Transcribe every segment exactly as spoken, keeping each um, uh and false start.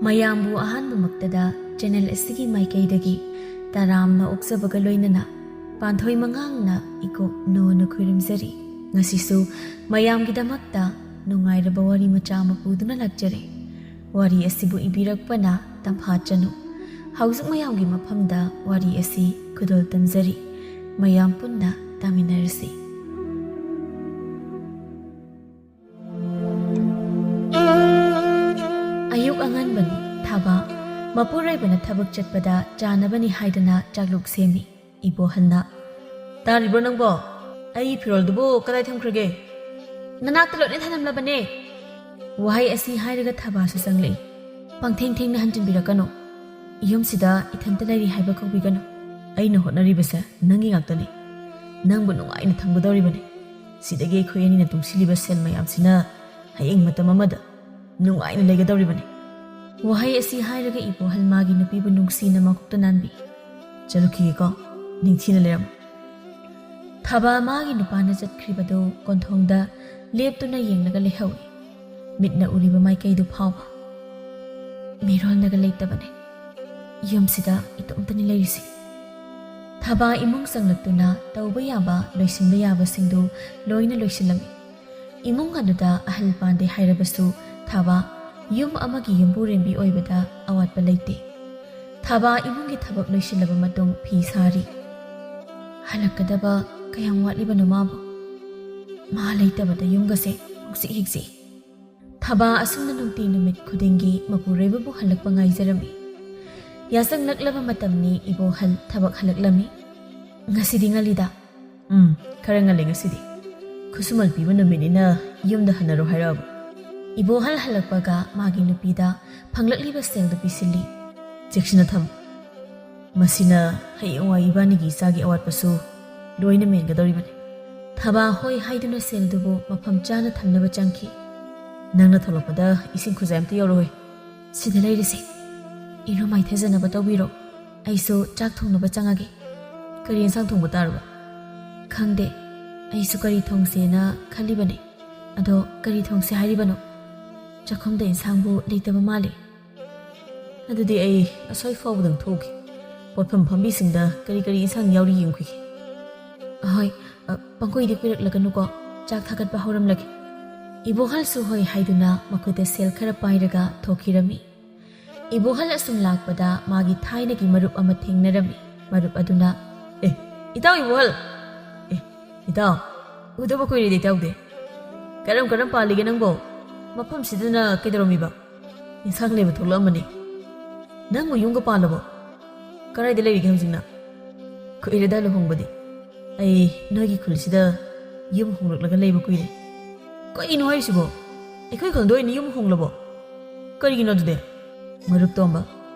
ꯃꯌꯥꯝꯕꯨ ꯑꯍꯥꯟꯕꯃꯛꯇꯗ ꯆꯦꯅꯦꯜ ꯑꯁꯤꯒꯤ ꯃꯥꯏꯀꯩꯗꯒꯤ ꯇꯔꯥꯝꯅ ꯑꯣꯛꯆꯕꯒ ꯂꯣꯏꯅꯅ ꯄꯥꯟꯊꯣꯏ ꯃꯉꯥꯡꯅ ꯏꯀꯣꯛ ꯅꯣꯟꯅ ꯈꯨꯔꯨꯝꯖꯔꯤ꯫ ꯉꯁꯤꯁꯨ ꯃꯌꯥꯝꯒꯤꯗꯃꯛꯇ ꯅꯨꯡꯉꯥꯏꯔꯕ ꯋꯥꯔꯤ ꯃꯆꯥ ꯑꯃ ꯄꯨꯗꯨꯅ ꯂꯥꯛꯆꯔꯦ꯫ ꯋꯥꯔꯤ ꯑꯁꯤꯕꯨ ꯏꯕꯤꯔꯛꯄꯅ ꯇꯝꯐꯥ ꯆꯅꯨ꯫ ꯍꯧꯖꯤꯛ ꯃꯌꯥꯝꯒꯤ ꯃꯐꯝꯗ ꯋꯥꯔꯤ ꯑꯁꯤ ꯈꯨꯗꯣꯜ ꯇꯝꯖꯔꯤ꯫ ꯃꯌꯥꯝ ꯄꯨꯟꯅ ꯇꯥꯃꯤꯟꯅꯔꯁꯤ꯫ ꯑꯌꯨꯛ ꯑꯉꯟꯕꯅꯤ꯫ ꯊꯥꯕ ꯃꯄꯨꯔꯣꯏꯕꯅ ꯊꯕꯛ ꯆꯠꯄꯗ ꯆꯥꯅꯕꯅꯤ ꯍꯥꯏꯗꯅ ꯆꯥꯛꯂꯨꯛ ꯁꯦꯝꯃꯤ꯫ ꯏꯕꯣꯍꯜꯅ, "ꯇꯥꯔꯤꯕ꯭ꯔꯣ ꯅꯪꯕꯣ? ꯑꯩ ꯐꯤꯔꯣꯜꯗꯨꯕꯨ ꯀꯗꯥꯏ ꯊꯝꯈ꯭ꯔꯒꯦ?" "ꯅꯅꯥꯛꯇ ꯂꯣꯏꯅ ꯊꯅꯝꯂꯕꯅꯦ꯫" ꯋꯥꯍꯩ ꯑꯁꯤ ꯍꯥꯏꯔꯒ ꯊꯥꯕꯥꯁꯨ ꯆꯪꯂꯛꯏ꯫ "ꯄꯪꯊꯦꯡ ꯊꯦꯡꯅ ꯍꯟꯖꯤꯟꯕꯤꯔꯛꯀꯅꯨ꯫ ꯌꯨꯝꯁꯤꯗ ꯏꯊꯟꯇ ꯂꯩꯔꯤ ꯍꯥꯏꯕ ꯀꯧꯕꯤꯒꯅꯨ꯫ ꯑꯩꯅ ꯍꯣꯠꯅꯔꯤꯕꯁꯦ ꯅꯪꯒꯤ ꯉꯥꯛꯇꯅꯤ꯫ ꯅꯪꯕꯨ ꯅꯨꯡꯉꯥꯏꯅ ꯊꯝꯒꯗꯧꯔꯤꯕꯅꯤ꯫ ꯁꯤꯗꯒꯤ ꯑꯩꯈꯣꯏ ꯑꯅꯤꯅ ꯇꯨꯡꯁꯤꯜꯂꯤꯕ ꯁꯦꯜ ꯃꯌꯥꯝꯁꯤꯅ ꯍꯌꯦꯡ ꯃꯇꯝ ꯑꯃꯗ ꯅꯨꯡꯉꯥꯏꯅ ꯂꯩꯒꯗꯧꯔꯤꯕꯅꯤ꯫" ꯋꯥꯍꯩ ꯑꯁꯤ ꯍꯥꯏꯔꯒ ꯏꯕꯣꯍꯜ ꯃꯥꯒꯤ ꯅꯨꯄꯤꯕꯨ ꯅꯨꯡꯁꯤꯅ ꯃꯀꯣꯛꯇ ꯅꯥꯟꯕꯤ꯫ "ꯆꯠꯂꯨꯈꯤꯒꯦꯀꯣ, ꯅꯤꯡꯊꯤꯅ ꯂꯩꯔꯝꯃꯨ꯫" ꯊꯥꯕ ꯃꯥꯒꯤ ꯅꯨꯄꯥꯅ ꯆꯠꯈ꯭ꯔꯤꯕꯗꯨ ꯀꯣꯟꯊꯣꯡꯗ ꯂꯦꯞꯇꯨꯅ ꯌꯦꯡꯂꯒ ꯂꯩꯍꯧꯏ꯫ ꯃꯤꯠꯅ ꯎꯔꯤꯕ ꯃꯥꯏꯀꯩꯗꯨ ꯐꯥꯎꯕ ꯃꯤꯔꯣꯜꯅꯒ ꯂꯩꯇꯕꯅꯦ꯫ ꯌꯨꯝꯁꯤꯗ ꯏꯇꯣꯝꯇꯅꯤ ꯂꯩꯔꯤꯁꯤ꯫ ꯊꯥꯕ ꯏꯃꯨꯡ ꯆꯪꯂꯛꯇꯨꯅ ꯇꯧꯕ ꯌꯥꯕ, ꯂꯣꯏꯁꯤꯟꯕ ꯌꯥꯕꯁꯤꯡꯗꯨ ꯂꯣꯏꯅ ꯂꯣꯏꯁꯤꯜꯂꯝꯃꯤ꯫ ꯏꯃꯨꯡ ꯑꯗꯨꯗ ꯑꯍꯜ ꯄꯥꯟꯗꯦ ꯍꯥꯏꯔꯕꯁꯨ ꯊꯥꯕ ꯌꯨꯝ ꯑꯃꯒꯤ ꯌꯨꯝꯕꯨꯔꯦꯝꯕꯤ ꯑꯣꯏꯕꯗ ꯑꯋꯥꯠꯄ ꯂꯩꯇꯦ꯫ ꯊꯥꯕ ꯏꯃꯨꯡꯒꯤ ꯊꯕꯛ ꯂꯣꯏꯁꯤꯜꯂꯕ ꯃꯇꯨꯡ ꯐꯤ ꯁꯥꯔꯤ꯫ ꯍꯜꯂꯛꯀꯗꯕ ꯀꯌꯥꯝ ꯋꯥꯠꯂꯤꯕꯅꯣ ꯃꯥꯕꯨ? ꯃꯥ ꯂꯩꯇꯕꯗ ꯌꯨꯝꯒꯁꯦ ꯍꯤꯛꯆꯤ ꯍꯤꯛꯆꯤ꯫ ꯊꯥꯕ ꯑꯁꯨꯝꯅ ꯅꯨꯡꯇꯤ ꯅꯨꯃꯤꯠ ꯈꯨꯗꯤꯡꯒꯤ ꯃꯄꯨꯔꯣꯏꯕꯕꯨ ꯍꯜꯂꯛꯄ ꯉꯥꯏꯖꯔꯝꯃꯤ꯫ ꯌꯥꯆꯪꯂꯛꯂꯕ ꯃꯇꯝꯅꯤ꯫ ꯏꯕꯣꯍꯜ ꯊꯕꯛ ꯍꯜꯂꯛꯂꯝꯃꯤ꯫ "ꯉꯁꯤꯗꯤ ꯉꯜꯂꯤꯗ?" "ꯎꯝ, ꯈꯔ ꯉꯜꯂꯦ ꯉꯁꯤꯗꯤ꯫ ꯈꯨꯠꯁꯨꯃꯟ ꯄꯤꯕ ꯅꯨꯃꯤꯠꯅꯤꯅ ꯌꯨꯝꯗ ꯍꯟꯅꯔꯣ ꯍꯥꯏꯔꯛꯑꯕ꯫" ꯏꯕꯣꯍꯜ ꯍꯜꯂꯛꯄꯒ ꯃꯥꯒꯤ ꯅꯨꯄꯤꯗ ꯐꯪꯂꯛꯂꯤꯕ ꯁꯦꯜꯗꯨ ꯄꯤꯁꯤꯜꯂꯤ꯫ "ꯆꯦꯛꯁꯤꯟꯅ ꯊꯝꯃꯨ꯫ ꯃꯁꯤꯅ ꯍꯌꯦꯡꯋꯥꯏ ꯏꯕꯥꯅꯤꯒꯤ ꯏꯆꯥꯒꯤ ꯑꯋꯥꯠꯄꯁꯨ ꯂꯣꯏꯅ ꯃꯦꯟꯒꯗꯧꯔꯤꯕꯅꯤ꯫" ꯊꯥꯕ ꯍꯣꯏ ꯍꯥꯏꯗꯨꯅ ꯁꯦꯜꯗꯨꯕꯨ ꯃꯐꯝ ꯆꯥꯅ ꯊꯝꯅꯕ ꯆꯪꯈꯤ꯫ "ꯅꯪꯅ ꯊꯣꯛꯂꯛꯄꯗ ꯏꯁꯤꯡ ꯈꯨꯖꯥꯏ ꯑꯝꯇ ꯌꯥꯎꯔꯛꯑꯣꯍꯦ꯫" "ꯁꯤꯗ ꯂꯩꯔꯤꯁꯦ꯫ ꯏꯔꯨ ꯃꯥꯏꯊꯖꯅꯕ ꯇꯧꯕꯤꯔꯣ꯫ ꯑꯩꯁꯨ ꯆꯥꯛ ꯊꯣꯡꯅꯕ ꯆꯪꯉꯒꯦ꯫ ꯀꯔꯤ ꯌꯦꯟꯁꯥꯡ ꯊꯣꯡꯕ ꯇꯥꯔꯕ?" "ꯈꯪꯗꯦ꯫ ꯑꯩꯁꯨ ꯀꯔꯤ ꯊꯣꯡꯁꯦꯅ ꯈꯜꯂꯤꯕꯅꯦ꯫ ꯑꯗꯣ ꯀꯔꯤ ꯊꯣꯡꯁꯦ ꯍꯥꯏꯔꯤꯕꯅꯣ? ꯆꯥꯛꯈꯨꯝꯗ ꯏꯟꯁꯥꯡꯕꯨ ꯂꯩꯇꯕ ꯃꯥꯜꯂꯦ꯫" ꯑꯗꯨꯗꯤ ꯑꯩ ꯑꯁ꯭ꯋꯥꯏ ꯐꯥꯎꯕꯗꯪ ꯊꯣꯛꯎꯒꯦ꯫ ꯄꯣꯠꯐꯝ ꯐꯝꯕꯤꯁꯤꯡꯗ ꯀꯔꯤ ꯀꯔꯤ ꯏꯟꯁꯥꯡ ꯌꯥꯎꯔꯤ ꯌꯦꯡꯈꯤꯒꯦ꯫ ꯑꯍꯣꯏ, ꯑ, ꯄꯪꯀꯨꯏꯗꯤ ꯀꯨꯏꯔꯛꯂꯒꯅꯨꯀꯣ꯫ ꯆꯥꯛ ꯊꯥꯒꯠꯄ ꯍꯧꯔꯝꯂꯒꯦ꯫ ꯏꯕꯣꯍꯜꯁꯨ ꯍꯣꯏ ꯍꯥꯏꯗꯨꯅ ꯃꯈꯨꯠꯇ ꯁꯦꯜ ꯈꯔ ꯄꯥꯏꯔꯒ ꯊꯣꯛꯈꯤꯔꯝꯃꯤ꯫ ꯏꯕꯣꯍꯜ ꯑꯁꯨꯝ ꯂꯥꯛꯄꯗ ꯃꯥꯒꯤ ꯊꯥꯏꯅꯒꯤ ꯃꯔꯨꯞ ꯑꯃ ꯊꯦꯡꯅꯔꯝꯃꯤ꯫ ꯃꯔꯨꯞ ꯑꯗꯨꯅ, "ꯑꯦ, ꯏꯇꯥꯎ ꯏꯕꯣꯍꯜ!" "ꯑꯦ, ꯏꯇꯥꯎ, ꯎꯗꯕ ꯀꯨꯏꯔꯦꯗ ꯏꯇꯥꯎꯗꯤ꯫ ꯀꯔꯝ ꯀꯔꯝ ꯄꯥꯜꯂꯤꯒꯦ ꯅꯪꯕꯣ? ꯃꯐꯝꯁꯤꯗꯅ ꯀꯩꯗꯧꯔꯝꯃꯤꯕ? ꯏꯟꯁꯥꯡ ꯂꯩꯕ ꯊꯣꯛꯂꯛꯑꯝꯕꯅꯤ꯫ ꯅꯪꯕꯨ ꯌꯨꯝꯒ ꯄꯥꯜꯂꯕꯣ? ꯀꯗꯥꯏꯗ ꯂꯩꯔꯤꯒꯦ ꯍꯧꯖꯤꯛꯅ?" "ꯀꯨꯏꯔꯦꯗ ꯂꯨꯍꯣꯡꯕꯗꯤ꯫ ꯑꯩ ꯅꯣꯏꯒꯤ ꯈꯨꯜꯁꯤꯗ ꯌꯨꯝ ꯍꯣꯡꯂꯛꯂꯒ ꯂꯩꯕ ꯀꯨꯏꯔꯦ꯫" "ꯀꯩꯅꯣ ꯍꯥꯏꯁꯤꯕꯣ? ꯑꯩꯈꯣꯏ ꯈꯨꯜꯗ ꯑꯣꯏꯅ ꯌꯨꯝ ꯍꯣꯡꯂꯕꯣ? ꯀꯔꯤꯒꯤꯅꯣ ꯑꯗꯨꯗꯤ?" "ꯃꯔꯨꯞ ꯇꯣꯝꯕ,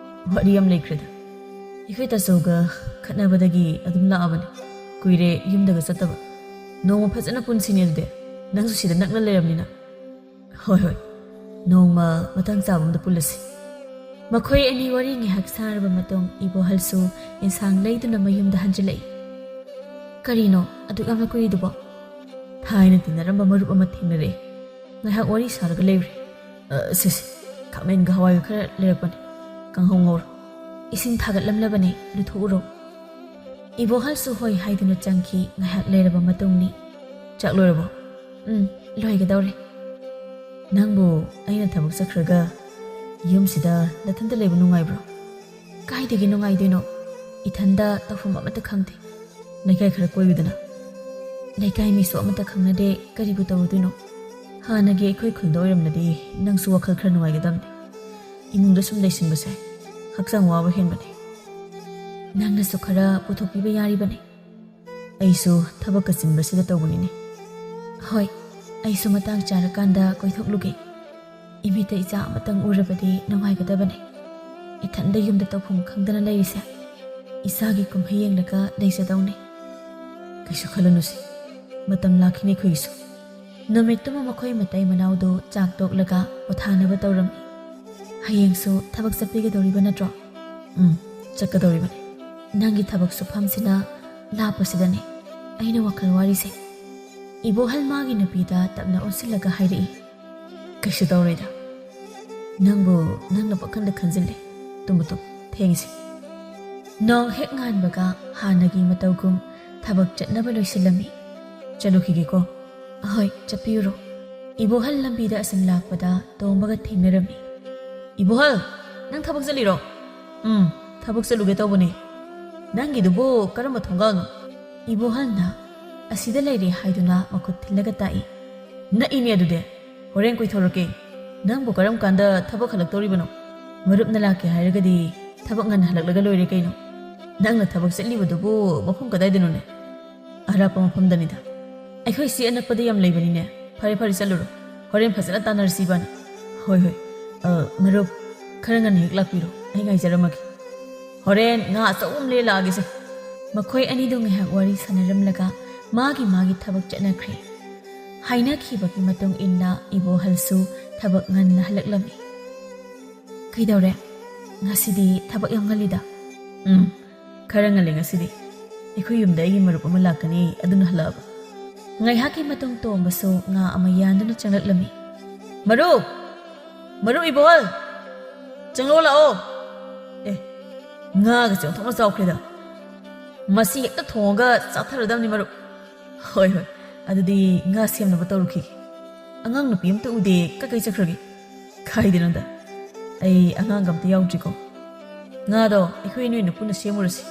ꯋꯥꯔꯤ ꯑꯃ ꯂꯩꯈ꯭ꯔꯦꯗ꯫ ꯑꯩꯈꯣꯏ ꯇꯥꯆꯧꯒ ꯈꯠꯅꯕꯗꯒꯤ ꯑꯗꯨꯝ ꯂꯥꯛꯑꯕꯅꯤ꯫ ꯀꯨꯏꯔꯦ ꯌꯨꯝꯗꯒ ꯆꯠꯇꯕ꯫ ꯅꯣꯡꯃ ꯐꯖꯅ ꯄꯨꯟꯁꯤꯅꯦ ꯑꯗꯨꯗꯤ꯫ ꯅꯪꯁꯨ ꯁꯤꯗ ꯅꯛꯅ ꯂꯩꯔꯕꯅꯤꯅ꯫" "ꯍꯣꯏ, ꯍꯣꯏ꯫ ꯅꯣꯡꯃ ꯃꯇꯥꯡ ꯆꯥꯕ ꯑꯃꯗ ꯄꯨꯜꯂꯁꯤ꯫" ꯃꯈꯣꯏ ꯑꯅꯤ ꯋꯥꯔꯤ ꯉꯥꯏꯍꯥꯛ ꯁꯥꯔꯕ ꯃꯇꯨꯡ ꯏꯕꯣꯍꯜꯁꯨ ꯏꯟꯁꯥꯡ ꯂꯩꯗꯨꯅ ꯃꯌꯨꯝꯗ ꯍꯟꯖꯤꯜꯂꯛꯏ꯫ "ꯀꯔꯤꯅꯣ ꯑꯗꯨꯛ ꯌꯥꯝꯅ ꯀꯨꯏꯔꯤꯗꯨꯕꯣ?" "ꯊꯥꯏꯅ ꯇꯤꯟꯅꯔꯝꯕ ꯃꯔꯨꯞ ꯑꯃ ꯊꯦꯡꯅꯔꯛꯑꯦ꯫ ꯉꯥꯏꯍꯥꯛ ꯋꯥꯔꯤ ꯁꯥꯔꯒ ꯂꯩꯔꯨꯔꯦ꯫ ꯑ, ꯁꯦ, ꯁꯦ, ꯈꯥꯃꯦꯟꯒ ꯍꯋꯥꯏꯒ ꯈꯔ ꯂꯩꯔꯛꯄꯅꯦ꯫ ꯀꯥꯡꯍꯧ ꯉꯧꯔꯣ꯫ ꯏꯁꯤꯡ ꯊꯥꯒꯠꯂꯝꯂꯕꯅꯦ, ꯂꯨꯊꯣꯛꯎꯔꯣ꯫" ꯏꯕꯣꯍꯜꯁꯨ ꯍꯣꯏ ꯍꯥꯏꯗꯨꯅ ꯆꯪꯈꯤ꯫ ꯉꯥꯏꯍꯥꯛ ꯂꯩꯔꯕ ꯃꯇꯨꯡꯅꯤ꯫ "ꯆꯥꯛ ꯂꯣꯏꯔꯕꯣ?" "ꯎꯝ, ꯂꯣꯏꯒꯗꯧꯔꯦ꯫" "ꯅꯪꯕꯨ ꯑꯩꯅ ꯊꯕꯛ ꯆꯠꯈ꯭ꯔꯒ ꯌꯨꯝꯁꯤꯗ ꯅꯊꯟꯇ ꯂꯩꯕ ꯅꯨꯡꯉꯥꯏꯕ꯭ꯔꯣ?" "ꯀꯥꯏꯗꯒꯤ ꯅꯨꯡꯉꯥꯏꯗꯣꯏꯅꯣ? ꯏꯊꯟꯗ ꯇꯧꯐꯝ ꯑꯃꯠꯇ ꯈꯪꯗꯦ꯫ ꯂꯩꯀꯥꯏ ꯈꯔ ꯀꯣꯏꯔꯨꯗꯅ꯫" "ꯂꯩꯀꯥꯏ ꯃꯤꯁꯨ ꯑꯃꯠꯇ ꯈꯪꯅꯗꯦ, ꯀꯔꯤꯕꯨ ꯇꯧꯔꯨꯗꯣꯏꯅꯣ? ꯍꯥꯟꯅꯒꯤ ꯑꯩꯈꯣꯏ ꯈꯨꯜꯗ ꯑꯣꯏꯔꯝꯂꯗꯤ ꯅꯪꯁꯨ ꯋꯥꯈꯜ ꯈꯔ ꯅꯨꯡꯉꯥꯏꯒꯗꯕꯅꯤ꯫ ꯏꯃꯨꯡꯗ ꯁꯨꯝ ꯂꯩꯁꯤꯟꯕꯁꯦ ꯍꯛꯆꯥꯡ ꯋꯥꯕ ꯍꯦꯟꯕꯅꯤ꯫ ꯅꯪꯅꯁꯨ ꯈꯔ ꯄꯨꯊꯣꯛꯄꯤꯕ ꯌꯥꯔꯤꯕꯅꯤ꯫" "ꯑꯩꯁꯨ ꯊꯕꯛꯀ ꯆꯤꯟꯕꯁꯤꯗ ꯇꯧꯕꯅꯤꯅꯦ꯫" "ꯍꯣꯏ, ꯑꯩꯁꯨ ꯃꯇꯥꯡ ꯆꯥꯔꯀꯥꯟꯗ ꯀꯣꯏꯊꯣꯛꯂꯨꯒꯦ꯫ ꯏꯃꯤꯠꯇ ꯏꯆꯥ ꯑꯃꯇꯪ ꯎꯔꯕꯗꯤ ꯅꯨꯡꯉꯥꯏꯒꯗꯕꯅꯦ꯫ ꯏꯊꯟꯗ ꯌꯨꯝꯗ ꯇꯧꯐꯝ ꯈꯪꯗꯅ ꯂꯩꯔꯤꯁꯦ꯫ ꯏꯆꯥꯒꯤ ꯀꯨꯝꯍꯩ ꯌꯦꯡꯂꯒ ꯂꯩꯖꯗꯧꯅꯦ꯫" "ꯀꯩꯁꯨ ꯈꯜꯂꯨꯅꯨꯁꯦ, ꯃꯇꯝ ꯂꯥꯛꯈꯤꯅꯤ ꯑꯩꯈꯣꯏꯒꯤꯁꯨ꯫" ꯅꯨꯃꯤꯠꯇꯨꯃ ꯃꯈꯣꯏ ꯃꯇꯩ ꯃꯅꯥꯎꯗꯨ ꯆꯥꯛ ꯇꯣꯛꯂꯒ ꯄꯣꯊꯥꯅꯕ ꯇꯧꯔꯝꯃꯤ꯫ "ꯍꯌꯦꯡꯁꯨ ꯊꯕꯛ ꯆꯠꯄꯤꯒꯗꯧꯔꯤꯕ ꯅꯠꯇ꯭ꯔꯣ?" "ꯎꯝ, ꯆꯠꯀꯗꯧꯔꯤꯕꯅꯤ꯫" "ꯅꯪꯒꯤ ꯊꯕꯛ ꯁꯨꯐꯝꯁꯤꯅ ꯂꯥꯞꯄꯁꯤꯗꯅꯦ ꯑꯩꯅ ꯋꯥꯈꯜ ꯋꯥꯔꯤꯁꯦ꯫" ꯏꯕꯣꯍꯜ ꯃꯥꯒꯤ ꯅꯨꯄꯤꯗ ꯇꯞꯅ ꯑꯣꯟꯁꯤꯜꯂꯒ ꯍꯥꯏꯔꯛꯏ꯫ "ꯀꯩꯁꯨ ꯇꯧꯔꯣꯏꯗ꯫ ꯅꯪꯕꯨ ꯅꯪꯅ ꯄꯥꯈꯟꯗ ꯈꯟꯖꯤꯜꯂꯦ꯫ ꯇꯨꯝꯕ ꯇꯨꯝ, ꯊꯦꯡꯉꯁꯤ꯫ ꯅꯣꯡ ꯍꯦꯛ ꯉꯥꯟꯕꯒ ꯍꯥꯟꯅꯒꯤ ꯃꯇꯧꯒꯨꯝ ꯊꯕꯛ ꯆꯠꯅꯕ ꯂꯣꯏꯁꯤꯜꯂꯝꯃꯤ꯫ "ꯆꯠꯂꯨꯈꯤꯒꯦꯀꯣ?" "ꯑꯍꯣꯏ, ꯆꯠꯄꯤꯔꯨꯔꯣ꯫" ꯏꯕꯣꯍꯜ ꯂꯝꯕꯤꯗ ꯑꯁꯨꯝ ꯂꯥꯛꯄꯗ ꯇꯣꯝꯕꯒ ꯊꯦꯡꯅꯔꯝꯃꯤ꯫ "ꯏꯕꯣꯍꯜ, ꯅꯪ ꯊꯕꯛ ꯆꯠꯂꯤꯔꯣ?" "ꯎꯝ, ꯊꯕꯛ ꯆꯠꯂꯨꯒꯦ ꯇꯧꯕꯅꯦ꯫" "ꯅꯪꯒꯤꯗꯨꯕꯨ ꯀꯔꯝꯕ ꯊꯣꯡꯒꯥꯜꯅꯣ?" ꯏꯕꯣꯍꯜꯅ "ꯑꯁꯤꯗ ꯂꯩꯔꯦ" ꯍꯥꯏꯗꯨꯅ ꯃꯈꯨꯠ ꯊꯤꯜꯂꯒ ꯇꯥꯛꯏ꯫ "ꯅꯛꯏꯅꯦ ꯑꯗꯨꯗꯤ꯫ ꯍꯣꯔꯦꯟ ꯀꯣꯏꯊꯣꯔꯛꯀꯦ꯫ ꯅꯪꯕꯨ ꯀꯔꯝ ꯀꯥꯟꯗ ꯊꯕꯛ ꯍꯜꯂꯛꯇꯧꯔꯤꯕꯅꯣ? ꯃꯔꯨꯞꯅ ꯂꯥꯛꯀꯦ ꯍꯥꯏꯔꯒꯗꯤ ꯊꯕꯛ ꯉꯟꯅ ꯍꯜꯂꯛꯂꯒ ꯂꯣꯏꯔꯦ ꯀꯩꯅꯣ꯫ ꯅꯪꯅ ꯊꯕꯛ ꯆꯠꯂꯤꯕꯗꯨꯕꯨ ꯃꯐꯝ ꯀꯗꯥꯏꯗꯅꯣꯅꯦ?" "ꯑꯔꯥꯞꯄ ꯃꯐꯝꯗꯅꯤꯗ꯫ ꯑꯩꯈꯣꯏ ꯁꯤ ꯑꯅꯛꯄꯗ ꯌꯥꯝ ꯂꯩꯕꯅꯤꯅꯦ꯫ ꯐꯔꯦ ꯐꯔꯦ, ꯆꯠꯂꯨꯔꯣ꯫ ꯍꯣꯔꯦꯟ ꯐꯖꯅ ꯇꯥꯟꯅꯔꯁꯤ ꯏꯕꯥꯅꯤ꯫" "ꯍꯣꯏ ꯍꯣꯏ꯫ ꯑ, ꯃꯔꯨꯞ, ꯈꯔ ꯉꯟꯅ ꯍꯦꯛ ꯂꯥꯛꯄꯤꯔꯣ꯫ ꯑꯩ ꯉꯥꯏꯖꯔꯝꯃꯒꯦ꯫ ꯍꯣꯔꯦꯟ ꯉꯥ ꯑꯆꯧꯕ ꯑꯃ ꯂꯩꯔ ꯂꯥꯛꯑꯒꯦꯁꯦ꯫" ꯃꯈꯣꯏ ꯑꯅꯤꯗꯨ ꯉꯥꯏꯍꯥꯛ ꯋꯥꯔꯤ ꯁꯥꯟꯅꯔꯝꯂꯒ ꯃꯥꯒꯤ ꯃꯥꯒꯤ ꯊꯕꯛ ꯆꯠꯅꯈ꯭ꯔꯦ꯫ ꯍꯥꯏꯅꯈꯤꯕꯒꯤ ꯃꯇꯨꯡ ꯏꯟꯅ ꯏꯕꯣꯍꯜꯁꯨ ꯊꯕꯛ ꯉꯟꯅ ꯍꯜꯂꯛꯂꯝꯃꯤ꯫ "ꯀꯩꯗꯧꯔꯦ? ꯉꯁꯤꯗꯤ ꯊꯕꯛ ꯌꯥꯝ ꯉꯜꯂꯤꯗ꯫" "ꯎꯝ, ꯈꯔ ꯉꯜꯂꯦ ꯉꯁꯤꯗꯤ꯫ ꯑꯩꯈꯣꯏ ꯌꯨꯝꯗ ꯑꯩꯒꯤ ꯃꯔꯨꯞ ꯑꯃ ꯂꯥꯛꯀꯅꯤ, ꯑꯗꯨꯅ ꯍꯜꯂꯛꯑꯕ꯫" ꯉꯥꯏꯍꯥꯛꯀꯤ ꯃꯇꯨꯡ ꯇꯣꯝꯕꯁꯨ ꯉꯥ ꯑꯃ ꯌꯥꯟꯗꯨꯅ ꯆꯪꯂꯛꯂꯝꯃꯤ꯫ "ꯃꯔꯨꯞ! ꯃꯔꯨꯞ ꯏꯕꯣꯍꯜ! ꯆꯪꯂꯛꯑꯣ ꯂꯥꯛꯑꯣ!" "ꯑꯦ, ꯉꯥꯒꯁꯦ ꯑꯣꯟꯊꯣꯛꯅ ꯆꯥꯎꯈ꯭ꯔꯦꯗ꯫ ꯃꯁꯤ ꯍꯦꯛꯇ ꯊꯣꯡꯉꯒ ꯆꯥꯊꯔꯗꯕꯅꯤ ꯃꯔꯨꯞ꯫" "ꯍꯣꯏ ꯍꯣꯏ, ꯑꯗꯨꯗꯤ ꯉꯥ ꯁꯦꯝꯅꯕ ꯇꯧꯔꯨꯈꯤꯒꯦ꯫ ꯑꯉꯥꯡ ꯅꯨꯄꯤ ꯑꯝꯇ ꯎꯗꯦ, ꯀꯥꯏ ꯀꯥꯏ ꯆꯠꯈ꯭ꯔꯒꯦ?" "ꯀꯥꯏꯗꯅꯣꯗ, ꯑꯩ ꯑꯉꯥꯡꯒ ꯑꯝꯇ ꯌꯥꯎꯗ꯭ꯔꯤꯀꯣ꯫ ꯉꯥꯗꯣ ꯑꯩꯈꯣꯏ ꯑꯅꯤ ꯑꯣꯏꯅ ꯄꯨꯟꯅ ꯁꯦꯝꯃꯨꯔꯁꯤ꯫"